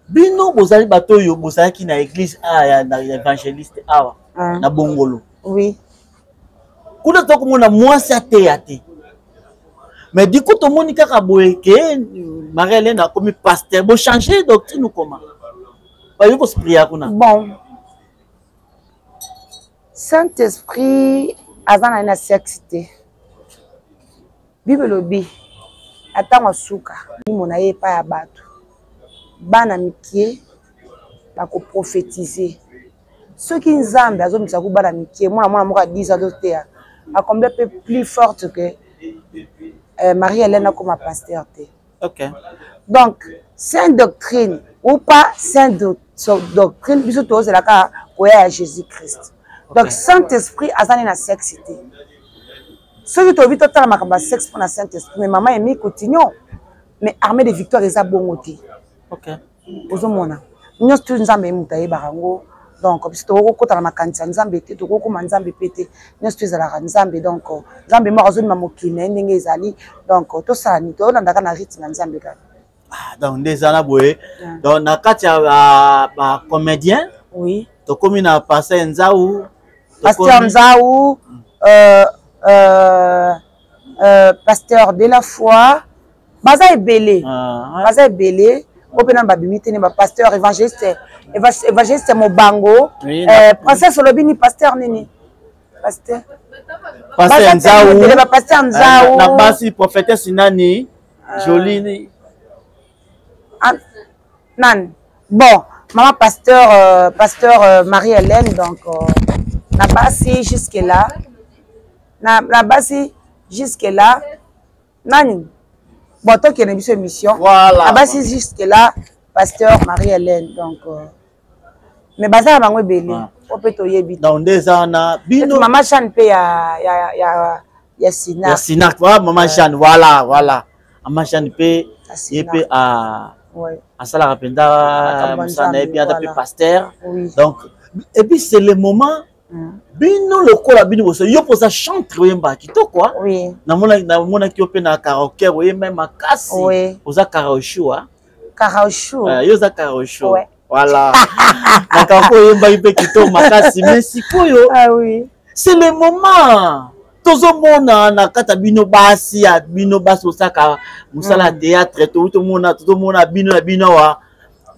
Bino bozali bato oyo bozalaki na église a ya na évangéliste awa ah. na Bongolo. Oui. Kuna tokomona mwasi ateya te. Mais du coup tomoni kaka boye ke Marie-Hélène akomi pasteur, bo changer doctrine ou comment? Bayo ko spria kuna. Bon. Saint-Esprit aza na na sexe te. Bible elobi na ntango ya suka molimo na ye epai ya bato bana mike bakoprofetize soki nzambe azomisa ku bana mike mwana mwana moko ya 10 azoteya akombia mpe plus forte que euh, marie hélène akoma pasteur te okay. Donc sainte doctrine ou pas sainte doctrine, biso tozelaka koya ya Jésus Christ. Okay. Donc saint esprit aza ne na sexe te. Soki toyebi totala makambo ya sexe mpo na saint esprit, mais mama Emi continuons, mais armée de victoire eza bongo te. Okay. Ozomona nyonso tu nzambe ye moto ayebaka yango. Donc biso tokoki kokota na makanisi ya nzambe te, tokoki kokoma nzambe mpe te, nyonso to ezalaka nzambe. Donc nzambe moko azondima mokili na ye ndenge ezali. Donc tosala nini? Tolandaka na rythme ya nzambe kaka. Ah, donc nde eza na boye. Donc na kati ya bacomédien, oui, tokomi na pasteur Nzau. Pasteur Nzau, pasteur de la foi, baza ebele. Ah, baza ebele oyo mpe nano babimi te ne bapasteur évangéliste, évangéliste Mobango. Oui, princesse olobi ni pasteur nini, pasteur pasteur Nzau, bapasteur Nzau. Na basi prophétesse nani, Jolie. Nani, bon, maman pasteur, pasteur Marie-Hélène. Donc na basi jusque là, na basi jusque là nani, bon, tokende biso émission. Voilà. Na basi jusque là pasteur Marie-Hélène. Donc mais baza na bango ebele po mpe toyebi. Donc nde eza wana bino. Mama Jeanne mpe ya Sinac. Ya Sinac, voilà, mama Jeanne, voilà, voilà, mama Jeanne mpe ye mpe asalaka mpenza mosala na ye bien, ata mpe pasteur. Donc et puis c'est le moment bino lokola bino boso yo mpoza chantre, oyembaka kitoko. Namonaki yo mpe na karaoke, oyemba makasi, oza karaoke. Karaoke. Yo oza karaoke, voilà, na karaoke oyembaki mpe kitoko makasi. Mais sikoyo ah, oui. c'est le moment tozomona na kati ya bino basi, ya bino basi osaka mosala ya théâtre, tomona, tozomona bino na bino awa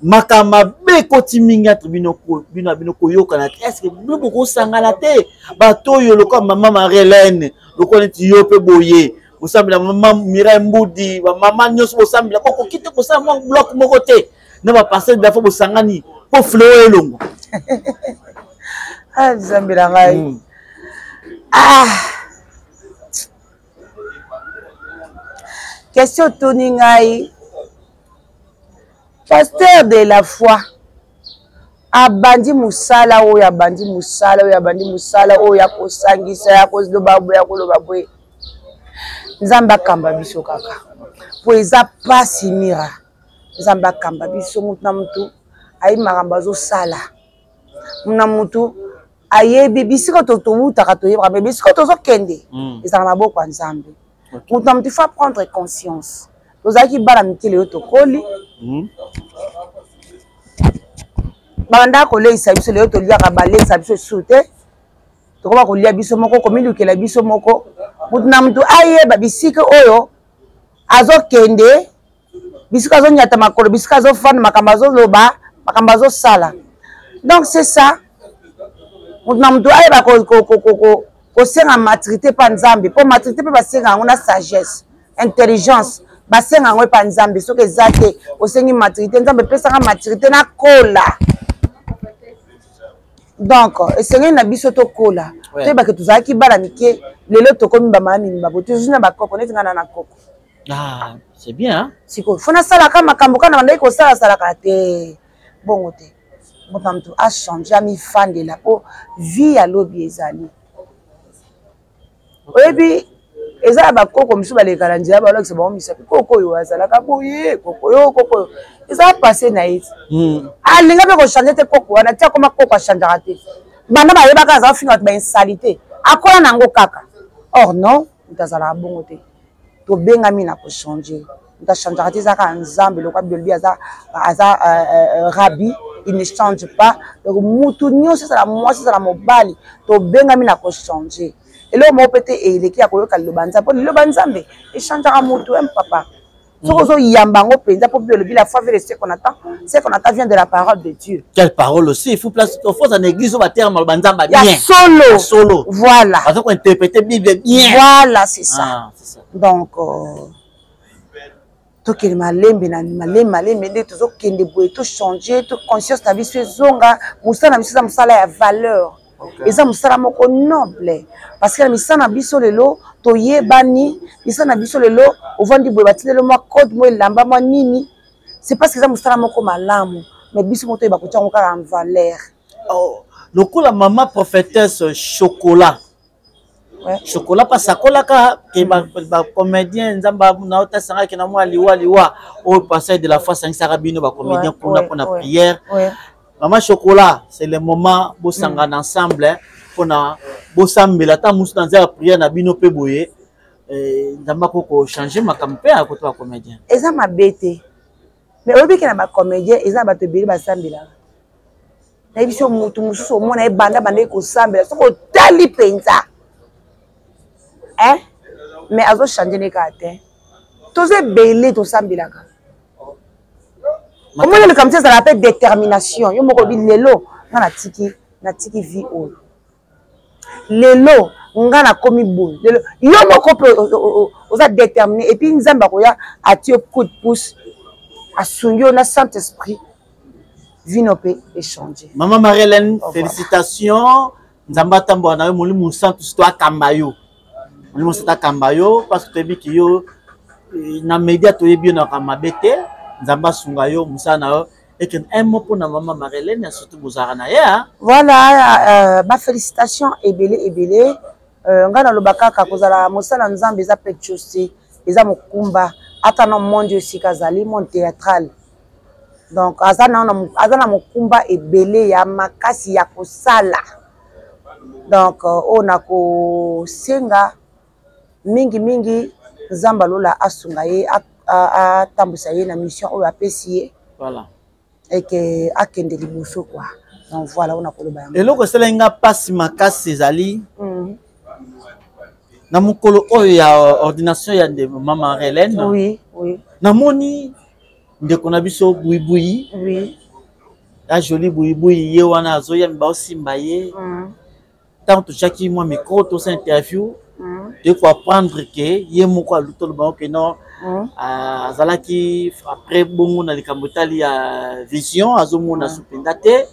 makambo mabe ekoti mingi entre bino, bino na bino koyokana te. Est ce que bino bokosangana te, bato oyo lokola mama Marie-Hélène, lokola neti yo mpe boye bosambela, mama Mirai Mbudi, bamama nyonso bosambela, bokoki te kosala mwa bloc moko te na bapasteur bafo bosangani mpo fleo elongo? Ah, nzambe na ngai. Ah, question otuni ngai, pasteur de la foi abandi mosala oyo, abandi mosala oyo, abandi mosala oyo ya kosangisa, ya koloba boye, ya koloba boye. Nzambe akamba biso kaka, po eza pasi mira. Nzambe akamba biso. Mutu na mutu ayebi makambo azosala, na mutu ayebi bisika towutaka, toyebaka me bisika tozokende ezala maboko ya Nzambe. Moto na moto, il faut prendre conscience. Tozalaki bana mike, lelo tokoli. Babandaka koleisa biso, lelo toliaka, baleisa biso lisusu te, tokoba kolia biso moko, komilukela biso moko. Moto na moto ayeba bisika oyo azokende, bisika azonyata makolo, bisika azofanda, makambo azoloba, makambo azosala. Donc c'est ça, moto na moto ayeba kosenga maturité mpa Nzambe, mpo maturité mpe basenga yango na sagesse, intelligence, basenga yango epa Nzambe. Soki eza te, osengi maturité, Nzambe epesanga maturité nakola. Donc esengeli na biso tokola, toyebake tozalaki bana mike, lelo tokomi bamama mimi bo tozwi na bakoko neti ngai na na koko. Ah, c'est bien, hein? Sikoyo fo nasalaka makambo kaka na bandaki kosalasalaka te, bongo te. Moto na moto achange, amifandela, mpo vie ya lobi ezali. Oyebi. Eza ya bakoko mosusu baleka na nzela, balakisa bango misapi, koko oyo azalaka boye, koko oyo, koko oyo eza passé na ye. Alinga mpe kochange te koko wana ti akoma koko, achangeaka te. Banda bayebaka aza ofinga bato bainsalite, akola na yango kaka. Or non, moto azalaka bongo te. Tobengami na kochange, moto achangeaka te, eza kaka Nzambe. Lokwa biolobi aza, aza rabbi, il ne change pas. Donc mutu nyonso, ezala mwasi, ezala mobali, tobengami na kochange. Eloko moko mpe te eleki ya koyoka liloba Nzambe, mpo liloba Nzambe echangeaka motu. Papa, soki ozoyamba yango mpenza, mpo Bible elobi: "La foi vient de ce qu'on attend, ce qu'on attend vient de la parole de Dieu." Quelle parole aussi! Il faut place faut en église oyo baterme maloba Nzambe bien. Ya solo. Solo. Voilà. Baza kointerpréter Bible bien. Voilà, c'est ça. Ah, c'est ça. Donc tokende malembe na malembe, malembe nde tozokende boye, tochange to conscience na biso ezonga. Mosala na biso eza mosala ya valeur, eza mosala moko noble, parce que na misala na biso lelo toyebani. Misala na biso lelo, ovandi boye, batindeli mwa code, mwa elamba, mwa nini, c'est parce que eza mosala moko malamu. Mais biso moko toyeba kotia yango kaka en valeur. Oh, lokola mama prophétesse Chocolat. Chocolat mpe asakolaka ke bacomédien, Nzambe naotasangaki na mwa liwa liwa oyo, passage de la foi asangisaka bino bacomédien kuna mpona prière. Mama Chocolat, c'est le moment bosangana ensemble mpona bosambela, ata mosu na nzela ya prière na bino mpe boye, Nzambe akoki kochange makambo mpe akota bacomédien. Eza mabe te, mais oyebi ke na bacomédien eza na bato ebele basambelaka. Nayebi so motu mosusu omona ye banda bandeki kosambela, soki otali mpenza, mais azochange ne kaka te. Toza ebele tosambelaka. Omoni, likambo ti ezalaka mpe détermination. Yo moko obi: "Lelo nga natiki, natiki vie oyo, lelo nga nakomi boye." Lelo yo moko mpe oza déterminé, et puis Nzambe akoya, atie yo coup de pouce, asungi yo na Saint Esprit, vino mpe échange. Mama Marie-Hélène, félicitations. Nzambe atambola na yo, Molimo Santu surtout akamba yo, Molimo Santu akamba yo, parce que toyebi ki yo na média, toyebi yo naka mabe te. Nzambe asunga yo, mosala na yo ekende. Un mot mpona mama Marie-Hélène, ya surtout bozalaka na ye. Voilà, bafélicitation ebele ebele. Ngai naloba kaka kozala mosala Nzambe eza pe chose te, eza mokumba. Ata na monde esika azali, monde théâtral, donc aza na mokumba ebele ya makasi ya kosala. Donc oyo na kosenga mingimingi, Nzambe alola asunga ye, atambwisa ye na mission oyo apesi ye, eke akende liboso quoi. Donc voilà, oyo nakoloba yango. Eloko esalaki nga mpasi makasi ezali na mokolo oyo ya ordination ya mama Hélène, namoni ndeko na biso Buibui, ya joli Buibui, ye wana azoyambi, baosimba ye. Ntango totiaki mwa micro, tosa interview, toye koapprendre ke ye moko aluta olobango ke non, azalaki après bongo na likambo etali ya vision, azomona so mpenza te.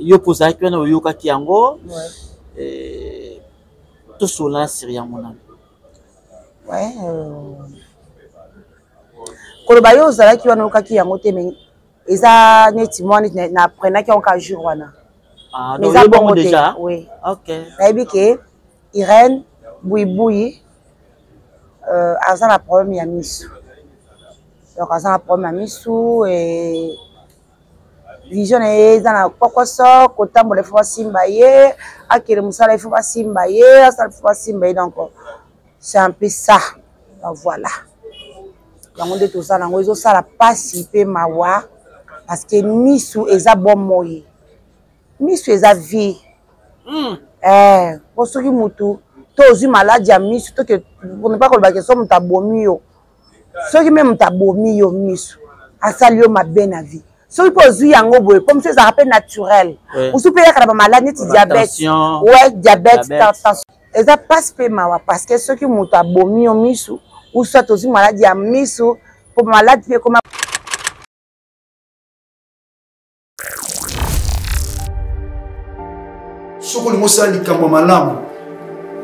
Yo mpo ozalaki wana, oyokaki yango, tosola na siri yango nano. Koloba yo ozalaki wana, oyokaki yango te, mais eza neti mwa neti na apprenaki yango ka jour wana. Mais eza bongo te. Oui, nayebi ke Irène Buibui aza na problème ya misu. Donc aza na problème ya misu et vision na ye eza na kokoso. Kotambola ifo basimba ye, akende mosala ifo basimba ye, asala ifo basimba ye. Donc c'est un peu ça. Donc voilà, yango nde toza nango, ezosala mpasi mpe mawa, parce que misu eza bomoi, misu eza vie. Po soki mutu to ozwi maladi ya misu, toke pa koloba ke so moto abomi yo, soki me moto abomi yo misu, asali yo mabe na vie. Soki mpe ozwi yango boye, po mosu ezalaka mpe naturel, mosu mpe eyaka na bamaladi neti diabète, ouais, diabète, tension. Eza mpasi mpe mawa, parce que soki moto abomi yo misu ou soit ozwi maladi ya misu, po maladi mpe ekoma. Soki olingi osala likambo ya malamu,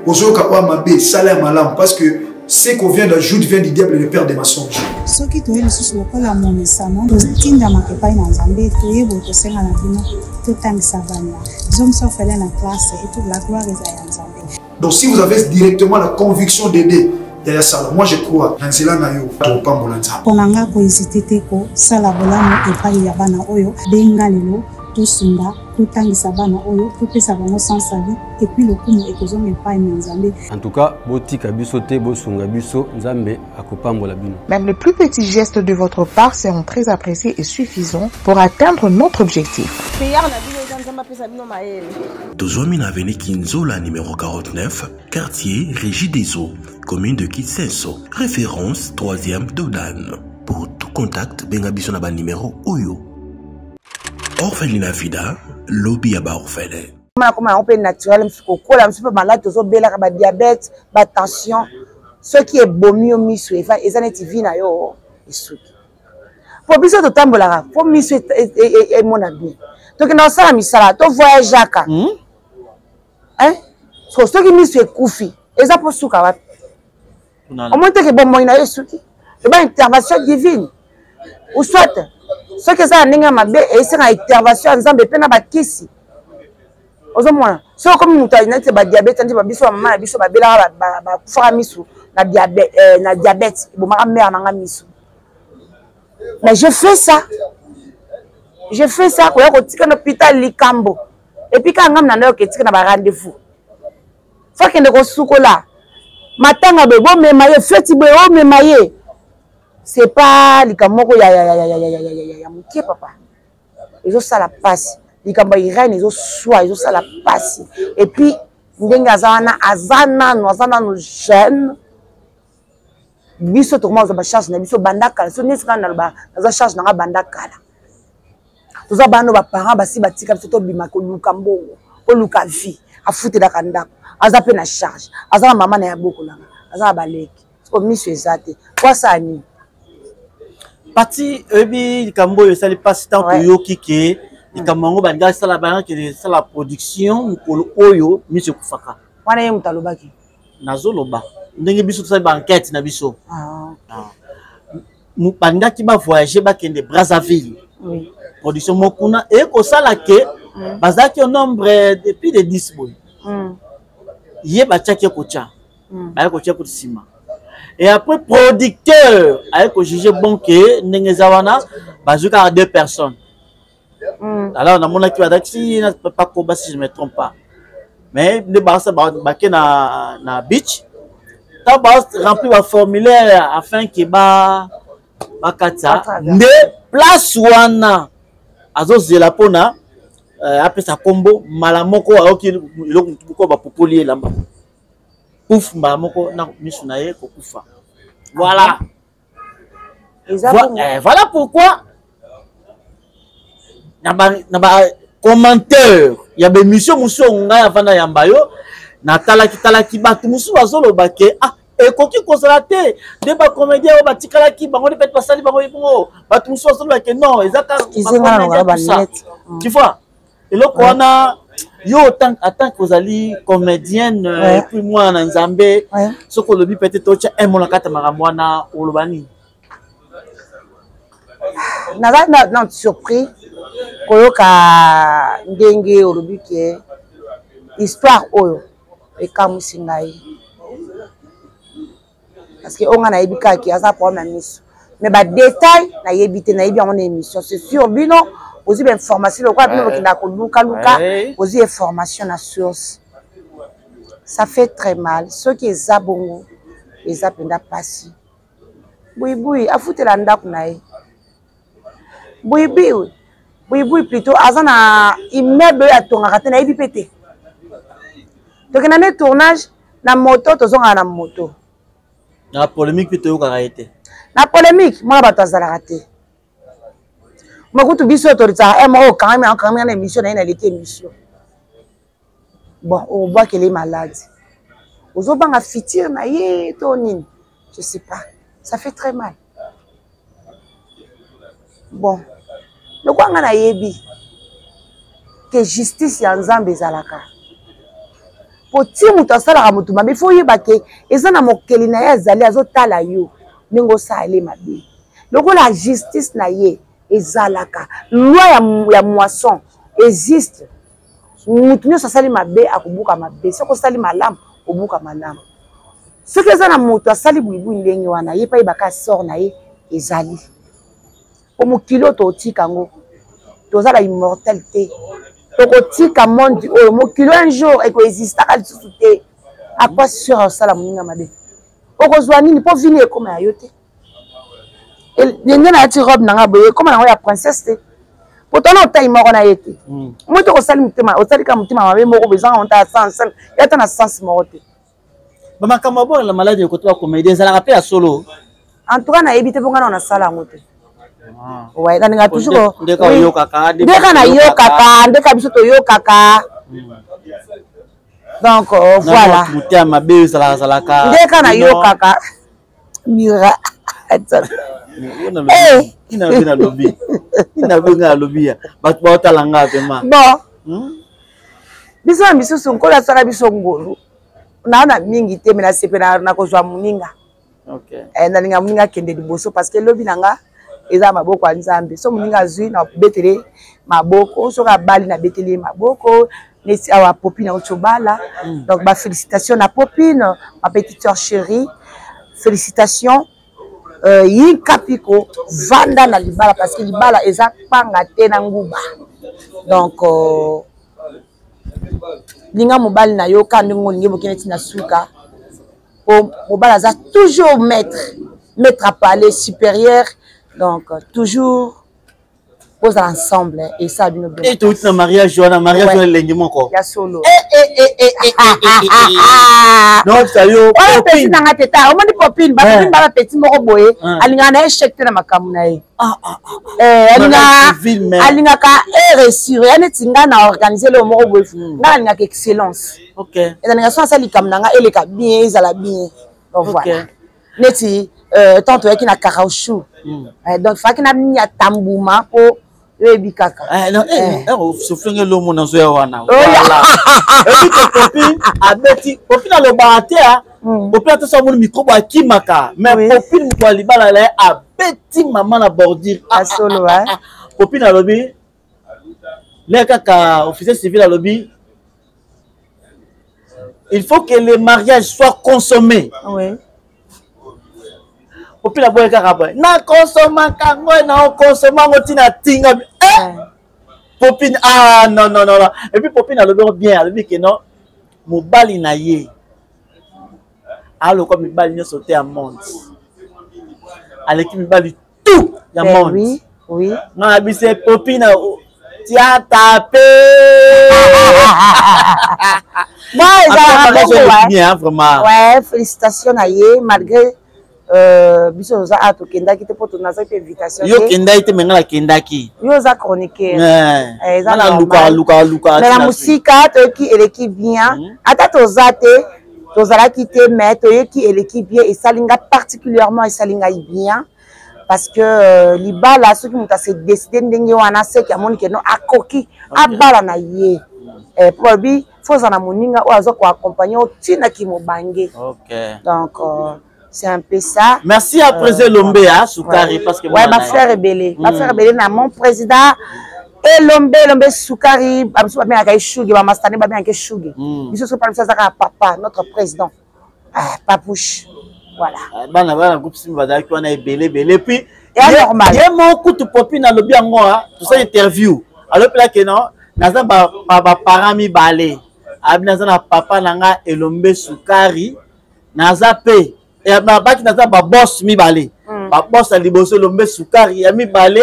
ozoyoka oyo mabe, sala ya malamu, parce que ce qu'on vient d'ajoute vient du diable, le père des mensonges. Soki toye lisusu lokola momesano, totindamaka epai na Nzambe, toye boye kosenga na bino totangisa bana, zongisa ofele na classe et pour la gloire eza ya Nzambe. Donc si vous avez directement la conviction d'aider yaya sala, moi je crois na nzela na yo topambola Nzambe. Mpo na nga kohésite te kosala bolamu epai ya bana oyo. Benga lelo tosunga, totangisa bana oyo, topesa bango sens ya vie et puis lokumu ekozonga epai na Nzambe. En tout cas, botika biso te, bosunga biso, Nzambe akopambola bino. Même les plus petits gestes de votre part seront très appréciés et suffisants pour atteindre notre objectif. Prière na bino eza Nzambe apesa bino mayele. Tozwami na avenue Kinzola numéro 49, quartier Régie des Eaux, commune de Kisenso, référence 3e Dodan. Pour tout contact, benga biso na ba numéro oyo. Orphelinat Vida, lobby ya ba orphelins. Koma koma yango mpe naturel, mosusu kokola, mosusu mpe malade tozobelaka ba diabète, ba tension. Soki ebomi yo miso, eza neti vie na yo esuki. Po biso totambolaka po miso emona bien. Tokenda kosala misala, to voyageaka. Hein? So, soki miso ekufi, eza po suka wapi? Omoni te ke bomoi na yo esuki. Eba intervention divine. Ou soit, soki eza na ndenge ya mabe, esenga intervention ya Nzambe pe na bakisi. Ozomona, soki okomi moto ya neti ba diabète, neti ba biso ba mama na biso babelaka, bakufaka miso na na diabète, ebomaka mère na nga miso. Mais je fais ça. Je fais ça, koya kotika na hôpital likambo. Et puis kaka ngam na ndayo ketika na ba rendez-vous. Faut kende kosukola. Matanga boye bomema ye, feti boye omema ye. C'est pas likambo moko ya, ya, ya, ya, ya, ya, ya, ya, ya moke papa. Ezosala pasi. Likambo ya Irène ezoswa, ezosala pasi. Et puis ndenge aza wana, aza nanu, aza nanu jeune. Biso tokoma kozwa ba charge na biso banda kala. So neti kaka naloba, naza charge na nga banda kala. Toza bana ba parents basi batika biso tobima koluka mbongo, koluka vie. Afutelaka ndako, aza pe na charge, aza na mama na ya bokolanga, aza na baleki. Siko miso eza te. Po asala nini? Pati oyebi likambo oyo esali mpasi ntango toyoki ke likambo yango balingi asala, balingaki esala production mokolo oyo miso ekufaka. Wana ye moto alobaki. Nazoloba ndenge biso tosali ba enquête na biso. Balingaki ba voyager bakende Brazzaville. Production moko kuna ekosala ke bazalaki au nombre de plus de 10 boye. Ye batiaki ye kotia. Baye kotia kutu nsima. Et après producteur aye ko juger bon ke ndenge eza wana bazwi kaka 2 personnes. Alors namonaki bazalaki na papa Koba si je ne me trompe pas. Mais nde basa bake na beach. Tant ba remplir ba formulaire afin que ba bakatisa nde place wana azozela mpona apesa kombo mbala moko ayoki eloko moko bapopoli elamba. Pouf, mbala moko na misu na ye kokufa. Voilà. Voilà pourquoi na ba commentaire ya ba émission mosusu oyo ngai avanda yamba yo, natalaki talaki bato mosusu bazoloba ke, ah, ekoki kozala te nde ba comédien oyo batikalaki bango nde peut-être basali bango bongo. Bato mosusu bazoloba ke non, eza kaka ba comédien, tout ça. Tu vois, eloko wana yo en tant que ozali comédienne, et puis mwana na Nzambe, soki olobi peut-être otya un mot na kati ya makambo wana, oloba nini? Naza na surpris koyoka ndenge olobi ke histoire oyo ekamwisi ngai. Parce que oyo nga nayebi kaka ke aza problème ya miso. Mais ba détail nayebi te, nayebi yango na émission. C'est sûr bino ozwi ba information lokola bino bokendaka kolukaluka, ozwi information na source. Ça fait très mal. Soki eza bongo, eza mpenza pasi. Buibui afutela ndako na ye. Buibui, buibui plutôt aza na immeuble oyo atongaka te, nayebi pe te. Tokenda nde tournage na moto, tozongaka na moto. Na polémique pe toyokaka ye te. Na polémique mwana bato azalaka te. Mokutu biso tolisaka moko okangami, okangami na émission na ye, naleki émission. Bon, obwakeli malade. Ozobanga futur na ye to nini? Je sais pas. Ça fait très mal. Bon, lokola nga nayebi ke justice ya Nzambe ezalaka. Po ti moto asalaka moto mabe, faut oyeba ke eza na mokeli na ye azali azotala yo ndenge osala ye mabe. Lokola justice na ye ezalaka, loi ya moisson existe. Moto nyonso asali mabe akobuka mabe, soki osali malamu Obuka malamu. Soki eza na moto asali buibui ndenge wana, ye mpe ayebaka sort na ye ezali. Po mokili oyo totika yango, toza ba immortel te. Tokotika monde oyo, mokili un jour ekoexistaka lisusu te. À quoi sert osala moninga mabe? Okozwa nini po vini ekoma ya yo te? Ndenge nalati robe na nga boye ekoma nango ya princesse te. Po tona otai moko na ye te. Moi te kosali motema, osali kaka motema mabe moko boye ezanga ata sens, ya ata na sens moko te. Ba makambo ya bongo na maladi ya koto ba comédien ezalaka pe ya solo. En tout cas nayebi te po nga na nasala yango te. Ouais, nalinga toujours ndeka oyokaka, ndeka nayokaka, ndeka biso toyokaka. Donc voilà. Motema mabe ezalaka zalaka. Ndeka nayokaka. Mira. Ina nalobi. Ina benga alobi ya. Bato baotala nga vraiment. Bon. Biso na misusu nkolo asala biso ngolu. Na na mingi te mais nasepela na kozwa moninga. Okay. Nalinga moninga akende liboso parce que lobi na nga eza maboko ya Nzambe. So moninga azwi na betele maboko, soki abali na betele maboko. Neti awa Popine auti obala. Donc ba félicitations na Popine, ma petite sœur chérie. Félicitations. Yinka Piko vanda na libala parce que libala eza panga te na nguba. Donc linga mobali na yo ka ndenge olingi boke neti na suka. Po mobali aza toujours maître, maître à parler supérieur. Donc toujours bozala ensemble et ça bino bien. Et tout na mariage wana, mariage wana elengi moko. Ya solo. Non, ça yo. Wana petit na nga teta, omoni popine, ba popine ba petit moko boye, alingaka na échec te na makambo na ye. Alingaka e réussir, ya neti nga na organiser le moko boye. Nga alingaka excellence. OK. Ezalingaka so asali likambo na nga eleka bien, ezala bien. Donc voilà. Neti tant toyaki na Karaouchou. Donc faki na miata mbuma po oyebi kaka. Non, souffle lomo na zoya wana. Voilà. Et puis que Popine abeti, Popine alobaka te, hein. Popine ata so amoni micro bo akimaka. Mais Popine moto ya libala na ye abeti mama na bordure. Ah, solo, hein. Popine alobi, le kaka officier civil alobi, il faut que le mariage soit consommé. Oui. Popine aboye kaka boye. Na consommaka ngo, na consomma ngo tina tinga. Eh! Popine, ah non non non non. Et puis Popine alobi bien, alobi que non, mobali na ye. Aloko mibali nyonso te ya monde. Aleki mibali tout ya monde. Oui, oui. Nga bise Popine tia tapé. Bon, ezalaka bongo, ouais. Bien, vraiment. Ouais, félicitations na ye malgré biso toza awa tokendaki te mpo nazaki mpe invitation yo okendaki te me ngai nakendaki yo oza chroniqueur eza normal mais na mosika toyoki eleki bien ata toza te tozalaki te mais toyoki eleki bien esali nga particulièrement esali ngai bien parce que libala soki moto ase décide ndenge wana seki amoni ke non akoki abala na ye po balobi fo ozala na moninga oyo aza koaccompagne yo ntina kimobange. Donc c'est un peu ça. Merci à Président Lombe, hein, Soukari, parce que ouais, ma frère est belé. Ma frère est belé, na mon président Elombe, Elombe Soukari, ba bien ka shugi, ba mastane ba bien ka shugi. Biso so parle ça ça papa, notre président. Ah, papouche. Voilà. Bana bana groupe Simba bazalaki wana ebele ebele puis Et normal. Ye moko kutu Popine alobi yango, hein, tout ça interview. Alobi là que non, naza ba ba parents mibale. Abi naza na papa na nga Elombe Soukari. Naza pe na baki naza ba boss mibale. Ba boss ya liboso Elombe Soukari ya mibale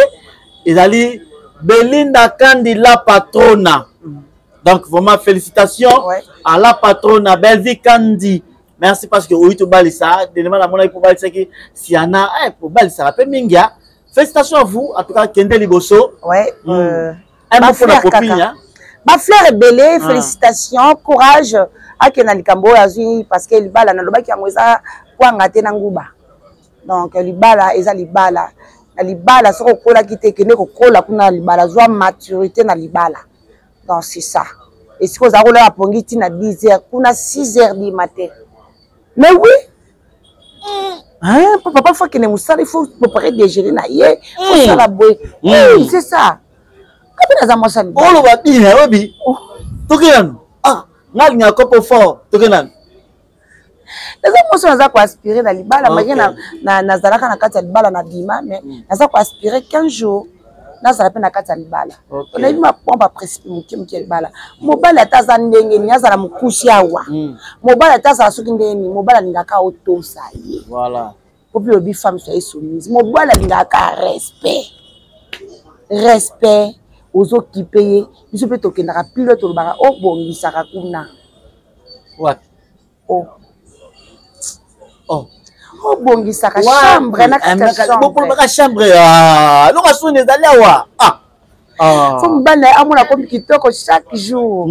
ezali Belinda Kandi la patrona. Donc vraiment félicitations à la patrona Belvi Kandi. Merci parce que oyi to balisa denema na mona ko balisa ki Siana eh ko balisa pe mingi. Félicitations à vous en tout cas kende liboso. Ouais. Un mot pour la copine hein. Ba fleur ebele, félicitations, courage. Akenda likambo oyo azwi parce que libala nalobaki yango eza kwanga te na nguba. Donc libala eza libala. Na libala soki okolaki te kende kokola kuna na libala, zwa maturité na libala. Donc c'est ça. Et si oza kolala pongi ti na 10 heures, kuna 6 heures du matin. Mais oui. Hein, papa faut qu'il mosala, il faut préparer déjeuner na ye, faut sala boye. Oui, c'est ça. Kapi naza mwasi ya libala. Oloba bien, oyebi. Toke nanu. Ah, nga alingaka kopo fort. Toke nanu. Naza mwasi naza koaspire na libala, malgré nazalaka na kati ya libala na bima, mais naza koaspire 15 jours nazala mpe na kati ya libala. Nayebi mwa baprincipe moke moke ya libala. Mobali ata aza ndenge nini, azala mokusi awa, mobali ata azala soki ndenge nini, mobali alingaka otosa ye. Po mpe lobi femme soye soumise, mobali alingaka respect, respect ozokipe ye. Biso mpe tokendaka pilo, tolobaka obongisaka kuna. Wapi? Oh. Oh. Obongisaka chambre na kati ya chambre. Bokolobaka chambre, ah, loka soni ezali awa. Ah. Ah. Fo mobali na ye amona komi kitoko chaque jour.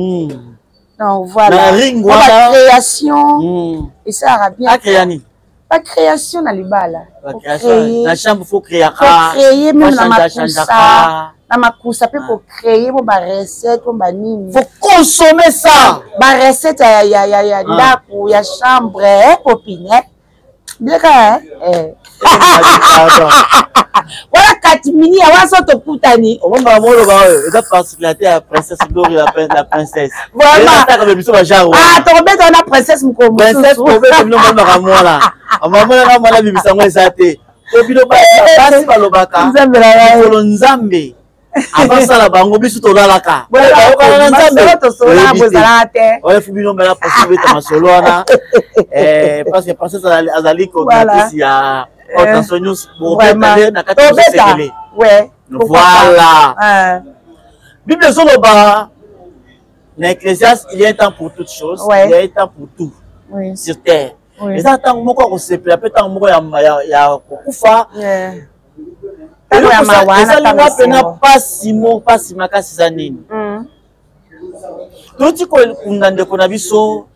Donc voilà. Na ring wana. Ba création. Esalaka bien. Acréa nini? Ba création na libala. Na chambre faut créer. Faut créer même na makusa. Na makusa mpe ko créer mo ba recette mo ba nini. Faut consommer ça. Ba recette ya ya ya ya ndako ya chambre, eh popine. Eh. Bileka eh. Wana katimini ya waso tokutani. Omamba moloba oyo eza particularité ya princesse Glory, la princesse. Vraiment. Ataka biso ba genre. Ah, tokobeta wana princesse mokolo mosusu. Princesse kobeta bino mwana mwana. Mama na mwana bibisa ngo eza te. Po bino basi balobaka. Nzambe na ngai. Mokolo Nzambe abasala bango biso tolalaka. Bayokana na Nzambe. Tosolaka bozalaka te. Oyo fu bino mbala princesse beta masolo wana. Eh, parce que princesse azali coordinatrice ya Attention news bobeta nde na kati ya sekele. Ouais. Voilà. Bible ezoloba na Ecclésiaste, il y a un temps pour toutes choses, ouais. Il y a un temps pour tout oui. sur terre. Oui. Eza ntango moko ya kosepela mpe ntango moko ya kokufa. Ezali nga mpena mpasi mo mpasi makasi eza nini? Toti kokunda ndeko na biso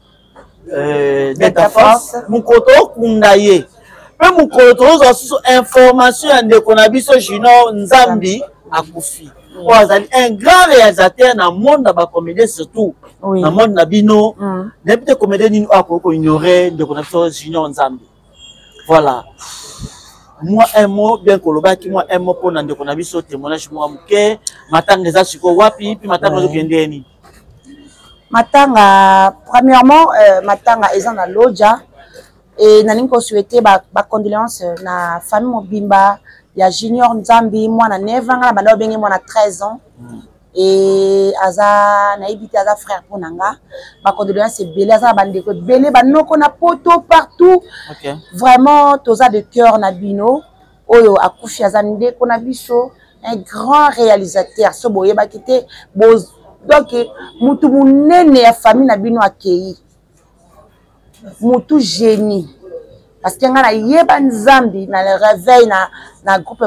Delta Force, mokolo tokunda ye mpe mokolo tozozwa susu information ya ndeko na biso Junior Nzambi akufi, oyo azali un grand réalisateur na monde na bacomédien, surtout na monde na bino. Nayebi te comédien nini oyo akoki koignore ndeko na biso Junior Nzambi. Voilà, moi un mot bien kolobaki, moi un mot mpona ndeko na biso, témoignage moko moke. Matanga eza sikoyo wapi mpe matanga ezokende nini? Matanga, premièrement, matanga eza na Lodja e nalingi kosouhaite bacondoléance ba na famille mobimba ya Junior Nzambi, mwana 9 ans. Nga na banda obenge mwana 13 ans. E aza, nayebi te, aza frère mpo na nga. Bacondoléance ebele, aza na bandeko ebele, banoko na poto partout. Vraiment toza de cœur na bino. Oyo akufi aza ndeko na biso, un grand réalisateur. So boyebaki te, donc mutu monene ya famille na bino akei, mutu génie, parce que nga nayeba Nzambi na le réveil na groupe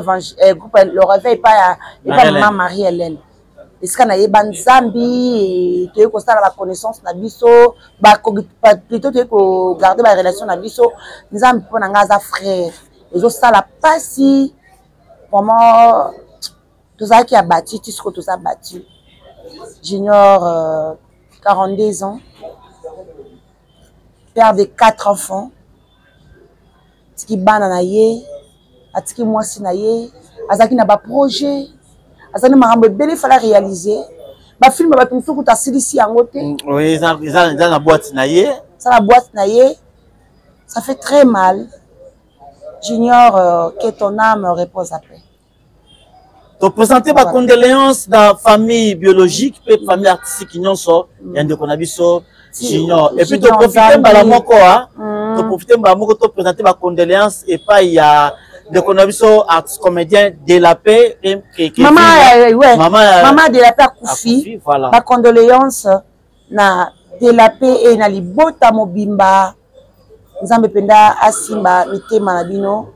groupe le réveil epai ya epai mama Marie Hélène, esika nayeba Nzambi. Toyei kosala baconnaissance na biso, plutôt toyei kogarde barelation na biso. Nzambi mpo na nga aza frère. Ezosala mpasi vraiment. Tozalaki abattu ti sikoyo toza battu. Junior, 42 ans, père de quatre enfants, atiki bana na ye, atiki mwasi na ye, azalaki na baprojet, azalaki na makambo ebele fala réaliser, bafilme bato mosusu kuta asilisi yango te. Eza na boîte na ye. Eza na boîte na ye. Ça fait très mal. Junior, que ton âme repose à paix. Toprésente bacondoléance na famille biologique mpe famille artistique nyonso ya ndeko na biso Junior. Et puis toprofite mbala moko, toprofite mbala moko toprésente bacondoléance epai ya ndeko na biso artiste comédien de la paix. Mama, ouais. Mama de la paix akufi. Voilà. Bacondoléance na de la paix e na libota mobimba. Nzambe mpenza asimba mitema na bino.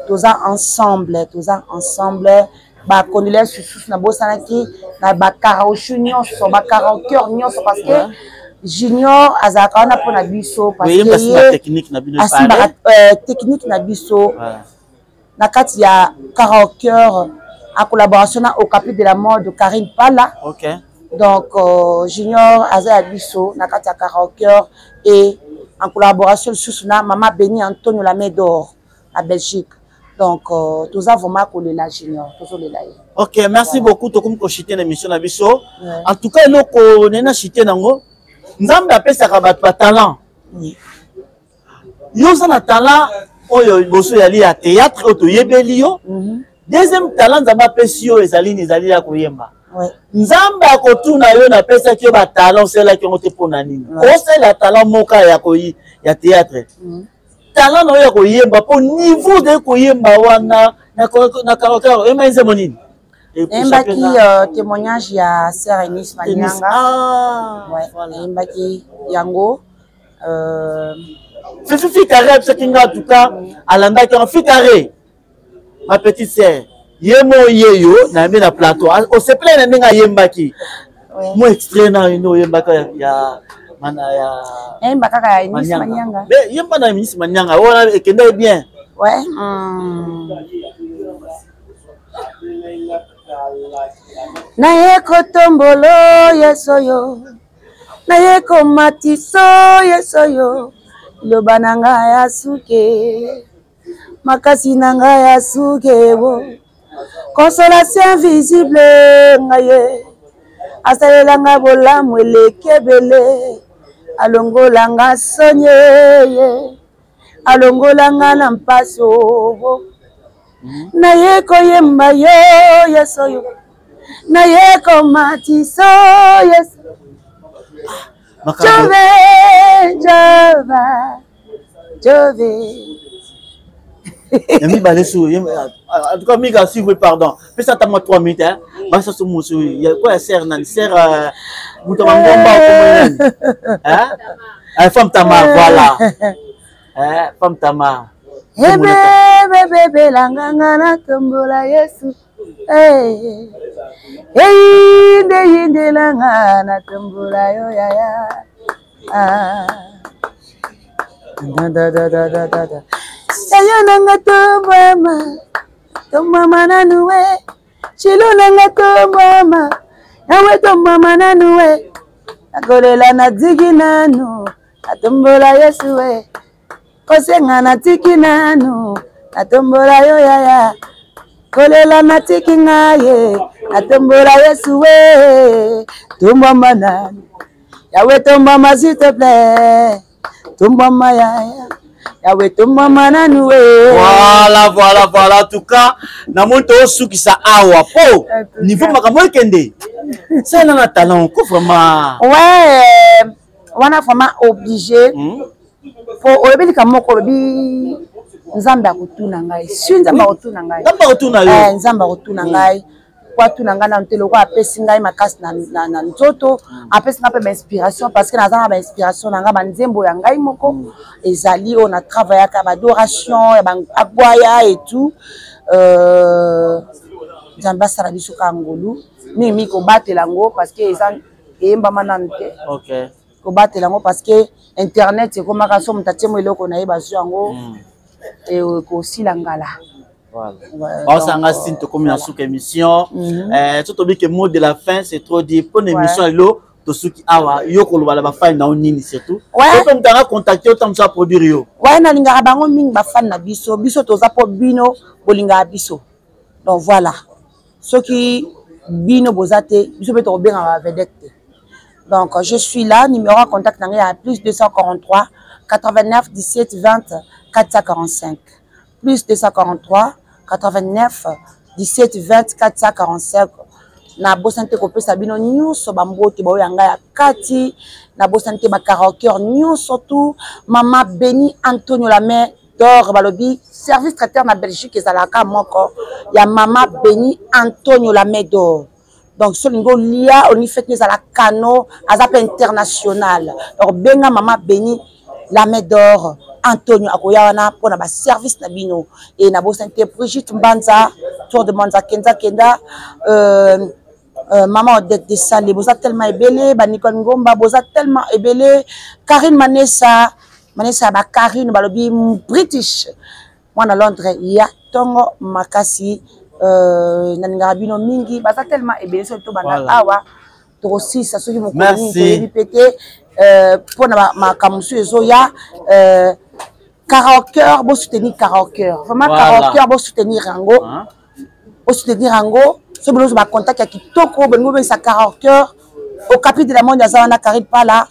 Toza ensemble, toza ensemble. Bacondoléance lisusu nabosanaki na bakaraochu nyonso, bakaraokeur nyonso, parce que Junior azalaka wana mpona biso, parce que ye asimbaka technique na biso na kati ya karaokeur, en collaboration na Okapi de la mode, Karine Pala. Donc Junior aza ya biso na kati ya karaokeur et en collaboration lisusu na mama Beni Antonio la main d'or à Belgique. Donc toza vraiment kolela Junior, tozolela ye. Ok, merci beaucoup. Tokomi kochite na émission na biso. En tout cas, eloko nena chite nango, Nzambe apesaka bato batalent. Yo oza na talent oyo liboso ezali ya théâtre oyo toyebeli yo. Deuxième talent Nzambe apesi yo ezali nini? Ezali ya koyemba. Nzambe akotuna yo, napesaki yo batalent, osalelaki yango te mpo na nini? Osalela talent moko ya koyi ya théâtre, talent na yo ya koyemba, mpo niveau ozali koyemba wana na karaoke, oyemba nzembo nini? Nayembaki témoignage ya sœur Eunice Manyanga. Nayembaki yango. Fifi Fikare ayebisaki nga, en tout cas alandaki yango. Fikare, ma petite sœur, ye mo ye yo nayembi na plateau, osepelaki na ndenge ayembaki mo extrait na yo oyembaka ya mana ya Nayemba kaka ya Eunice Manyanga. Mais yemba na Eunice Manyanga wana ekendaki bien. Ouais. Naye kotombolo Yesu oyo, naye komatiso Yesu oyo, liloba na ngai ya suke, makasi na ngai ya suke wo, consolation invisible ngai ye asalela ngai bolamu eleki ebele, alongola nga soni ye, alongola nga na mpasi obo. Naye koyemba yo Yesu oyo, naye komatiso Yesu. Jove, Jova, Jove. Ya mibale su, en tout cas Mika, s'il vous pardon, pesa ata mwa 3 minutes, hein. Basa so mosu ya kwa ya sœur nani, sœur moto ya mangomba, okomoi nani, hein, femme Tamar, voilà, hein, femme Tamar. Ebebebebelanga nga natombola Yesu, eyinde yindelanga natombola yo yaya. Yayo nanga tombwama, tombwama nanu we, chilo nanga tombwama, yawe tombwama nanu we, nakolela natiki nanu, natombola Yesu we, kosenga natiki nanu, natombola yo yaya, kolela natiki ngai, natombola Yesu we, tombwama nanu Yawe, tombwama s'il te plaît, tombwama yaya, Yawe tombwama nanu we. Voilà, voilà, voilà. En tout cas, namoni toosukisa awa po niveau makambo ekende sala na talent ko vraiment. Ouais, wana vraiment obligé. Po oyebi likambo moko, olobi Nzambe akotuna ngai, si Nzambe akotuna ngai. Nzambe akotuna yo. Nzambe akotuna ngai po atuna ngai nanu te, lokola apesi ngai makasi na nzoto, apesi ngai mpe bainspiration, parce que naza na bainspiration na ngai, banzembo ya ngai moko ezali oyo na travaillaka, baadoration ya baagwaya et tout. Nzambe asala biso kaka ngolu mingi kobatela yango, parce que eza eyembama nanu te. Kobatela yango parce que internet ekomaka so moto atie mo eloko na ye, bazwi yango, ekosila ngala. Baosanga sine, tokomi na suka émission. So tobi ke mot de la fin, c'est trop dit mpo na émission lelo. Tosuki awa. Yo koloba na bafani na yo nini, surtout soki moto anga contacte yo, ntango mosu aproduire yo? Ouais, nalingaka bango mingi, bafani na biso. Biso toza mpo bino bolingaka biso, donc voilà, soki bino boza te, biso mpe tokobengaka bavedette te. Donc je suis là, numéro ya contact na ngai ya plus 243 89 17 20 445, plus 243 89 17 20 445. Nabosani te kopesa bino nyonso bambote baoyo ya ngai ya kati. Nabosani te bakaraoker nyonso tu, mama Beni Antonio la main d'or, balobi service traiteur na Belgique ezalaka moko ya mama Beni Antonio la main d'or. Donc so olingi olia, olingi fete ezala kano, aza mpe international. Donc benga mama Beni la main d'or Antonio, akoya wana mpona baservice na bino. E nabosani te Brigitte Mbanza, tour de Mbanza, kenza kenda, mama Odette de Sale, boza tellement ebele, banicole Ngomba, boza tellement ebele, Karine Manesa, Manesa ya bakarine, balobi British, mwana Londres ya ntongo makasi. Nalingaka bino mingi, baza tellement ebele, soki tobanda awa tokosilisa soki mokolo nini toyebi mpe te, mpona makambo mosusu ezoya. Karaoker, bosoutenir karaoker vraiment, karaoker bosoutenir yango, bosoutenir yango. So bolingi bacontact ya kitoko, bolingi bobengisa karaoker, Okapi de la Monde aza wana, Karine Pala.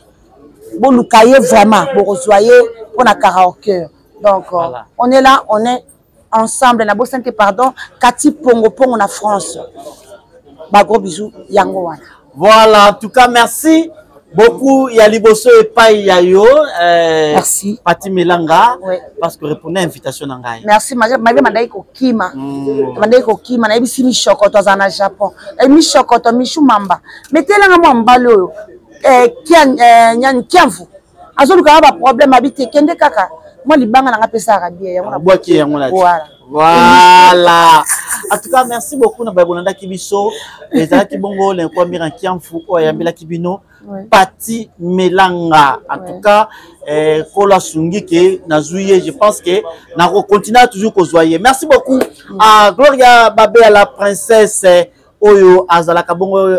Boluka ye vraiment, bokozwa ye mpona karaoke. Donc, voilà. On est là, on est ensemble. Na bosante, pardon, Kati Pongo Pongo na France. Ba gros bisous, yango wana. Voilà, en tout cas, merci beaucoup. Ya liboso epai ya yo. Merci. Pati Melanga, ouais. Parce que répondait à l'invitation na ngai. Merci, malgré mandai kokima. Mandai kokima, na yebisi mishokoto aza na Japon. Eh, mishokoto, mishu mamba. Metelanga mwa mbali oyo. Eh, kian, eh, nyani kiamvu. Azoluka ba problème abite kende kaka. Mwa libanga na nga pesaka bien yango na bwaki yango na. Voilà. Voilà. En tout cas, merci beaucoup na babolandaki biso. Ezalaki bongo l'inkwa mira kiamfu oyo ayambelaki bino. Pati Melanga. En tout cas, Kola Sungi ke nazui, je pense que na continuer toujours kozwa ye. Merci beaucoup à Gloria Babé à la princesse oyo azalaka bongo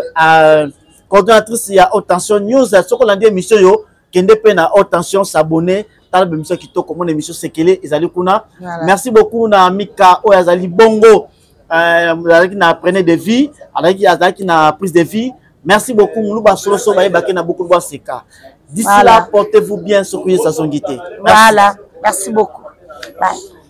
coordonnatrice ya Haute Tension News. Soko landi émission yo kende pe na Haute Tension s'abonner tala émission kitoko mon émission sekele ezali kuna. Voilà. Merci beaucoup na Mika oyo azali bongo azalaki na prenez de vie, azalaki na prise de vie. Merci beaucoup Moulouba Soloso baye bake na beaucoup bois seka. D'ici Voilà. là, portez-vous bien, sokuye sa songité. Merci. Voilà, merci beaucoup. Bye.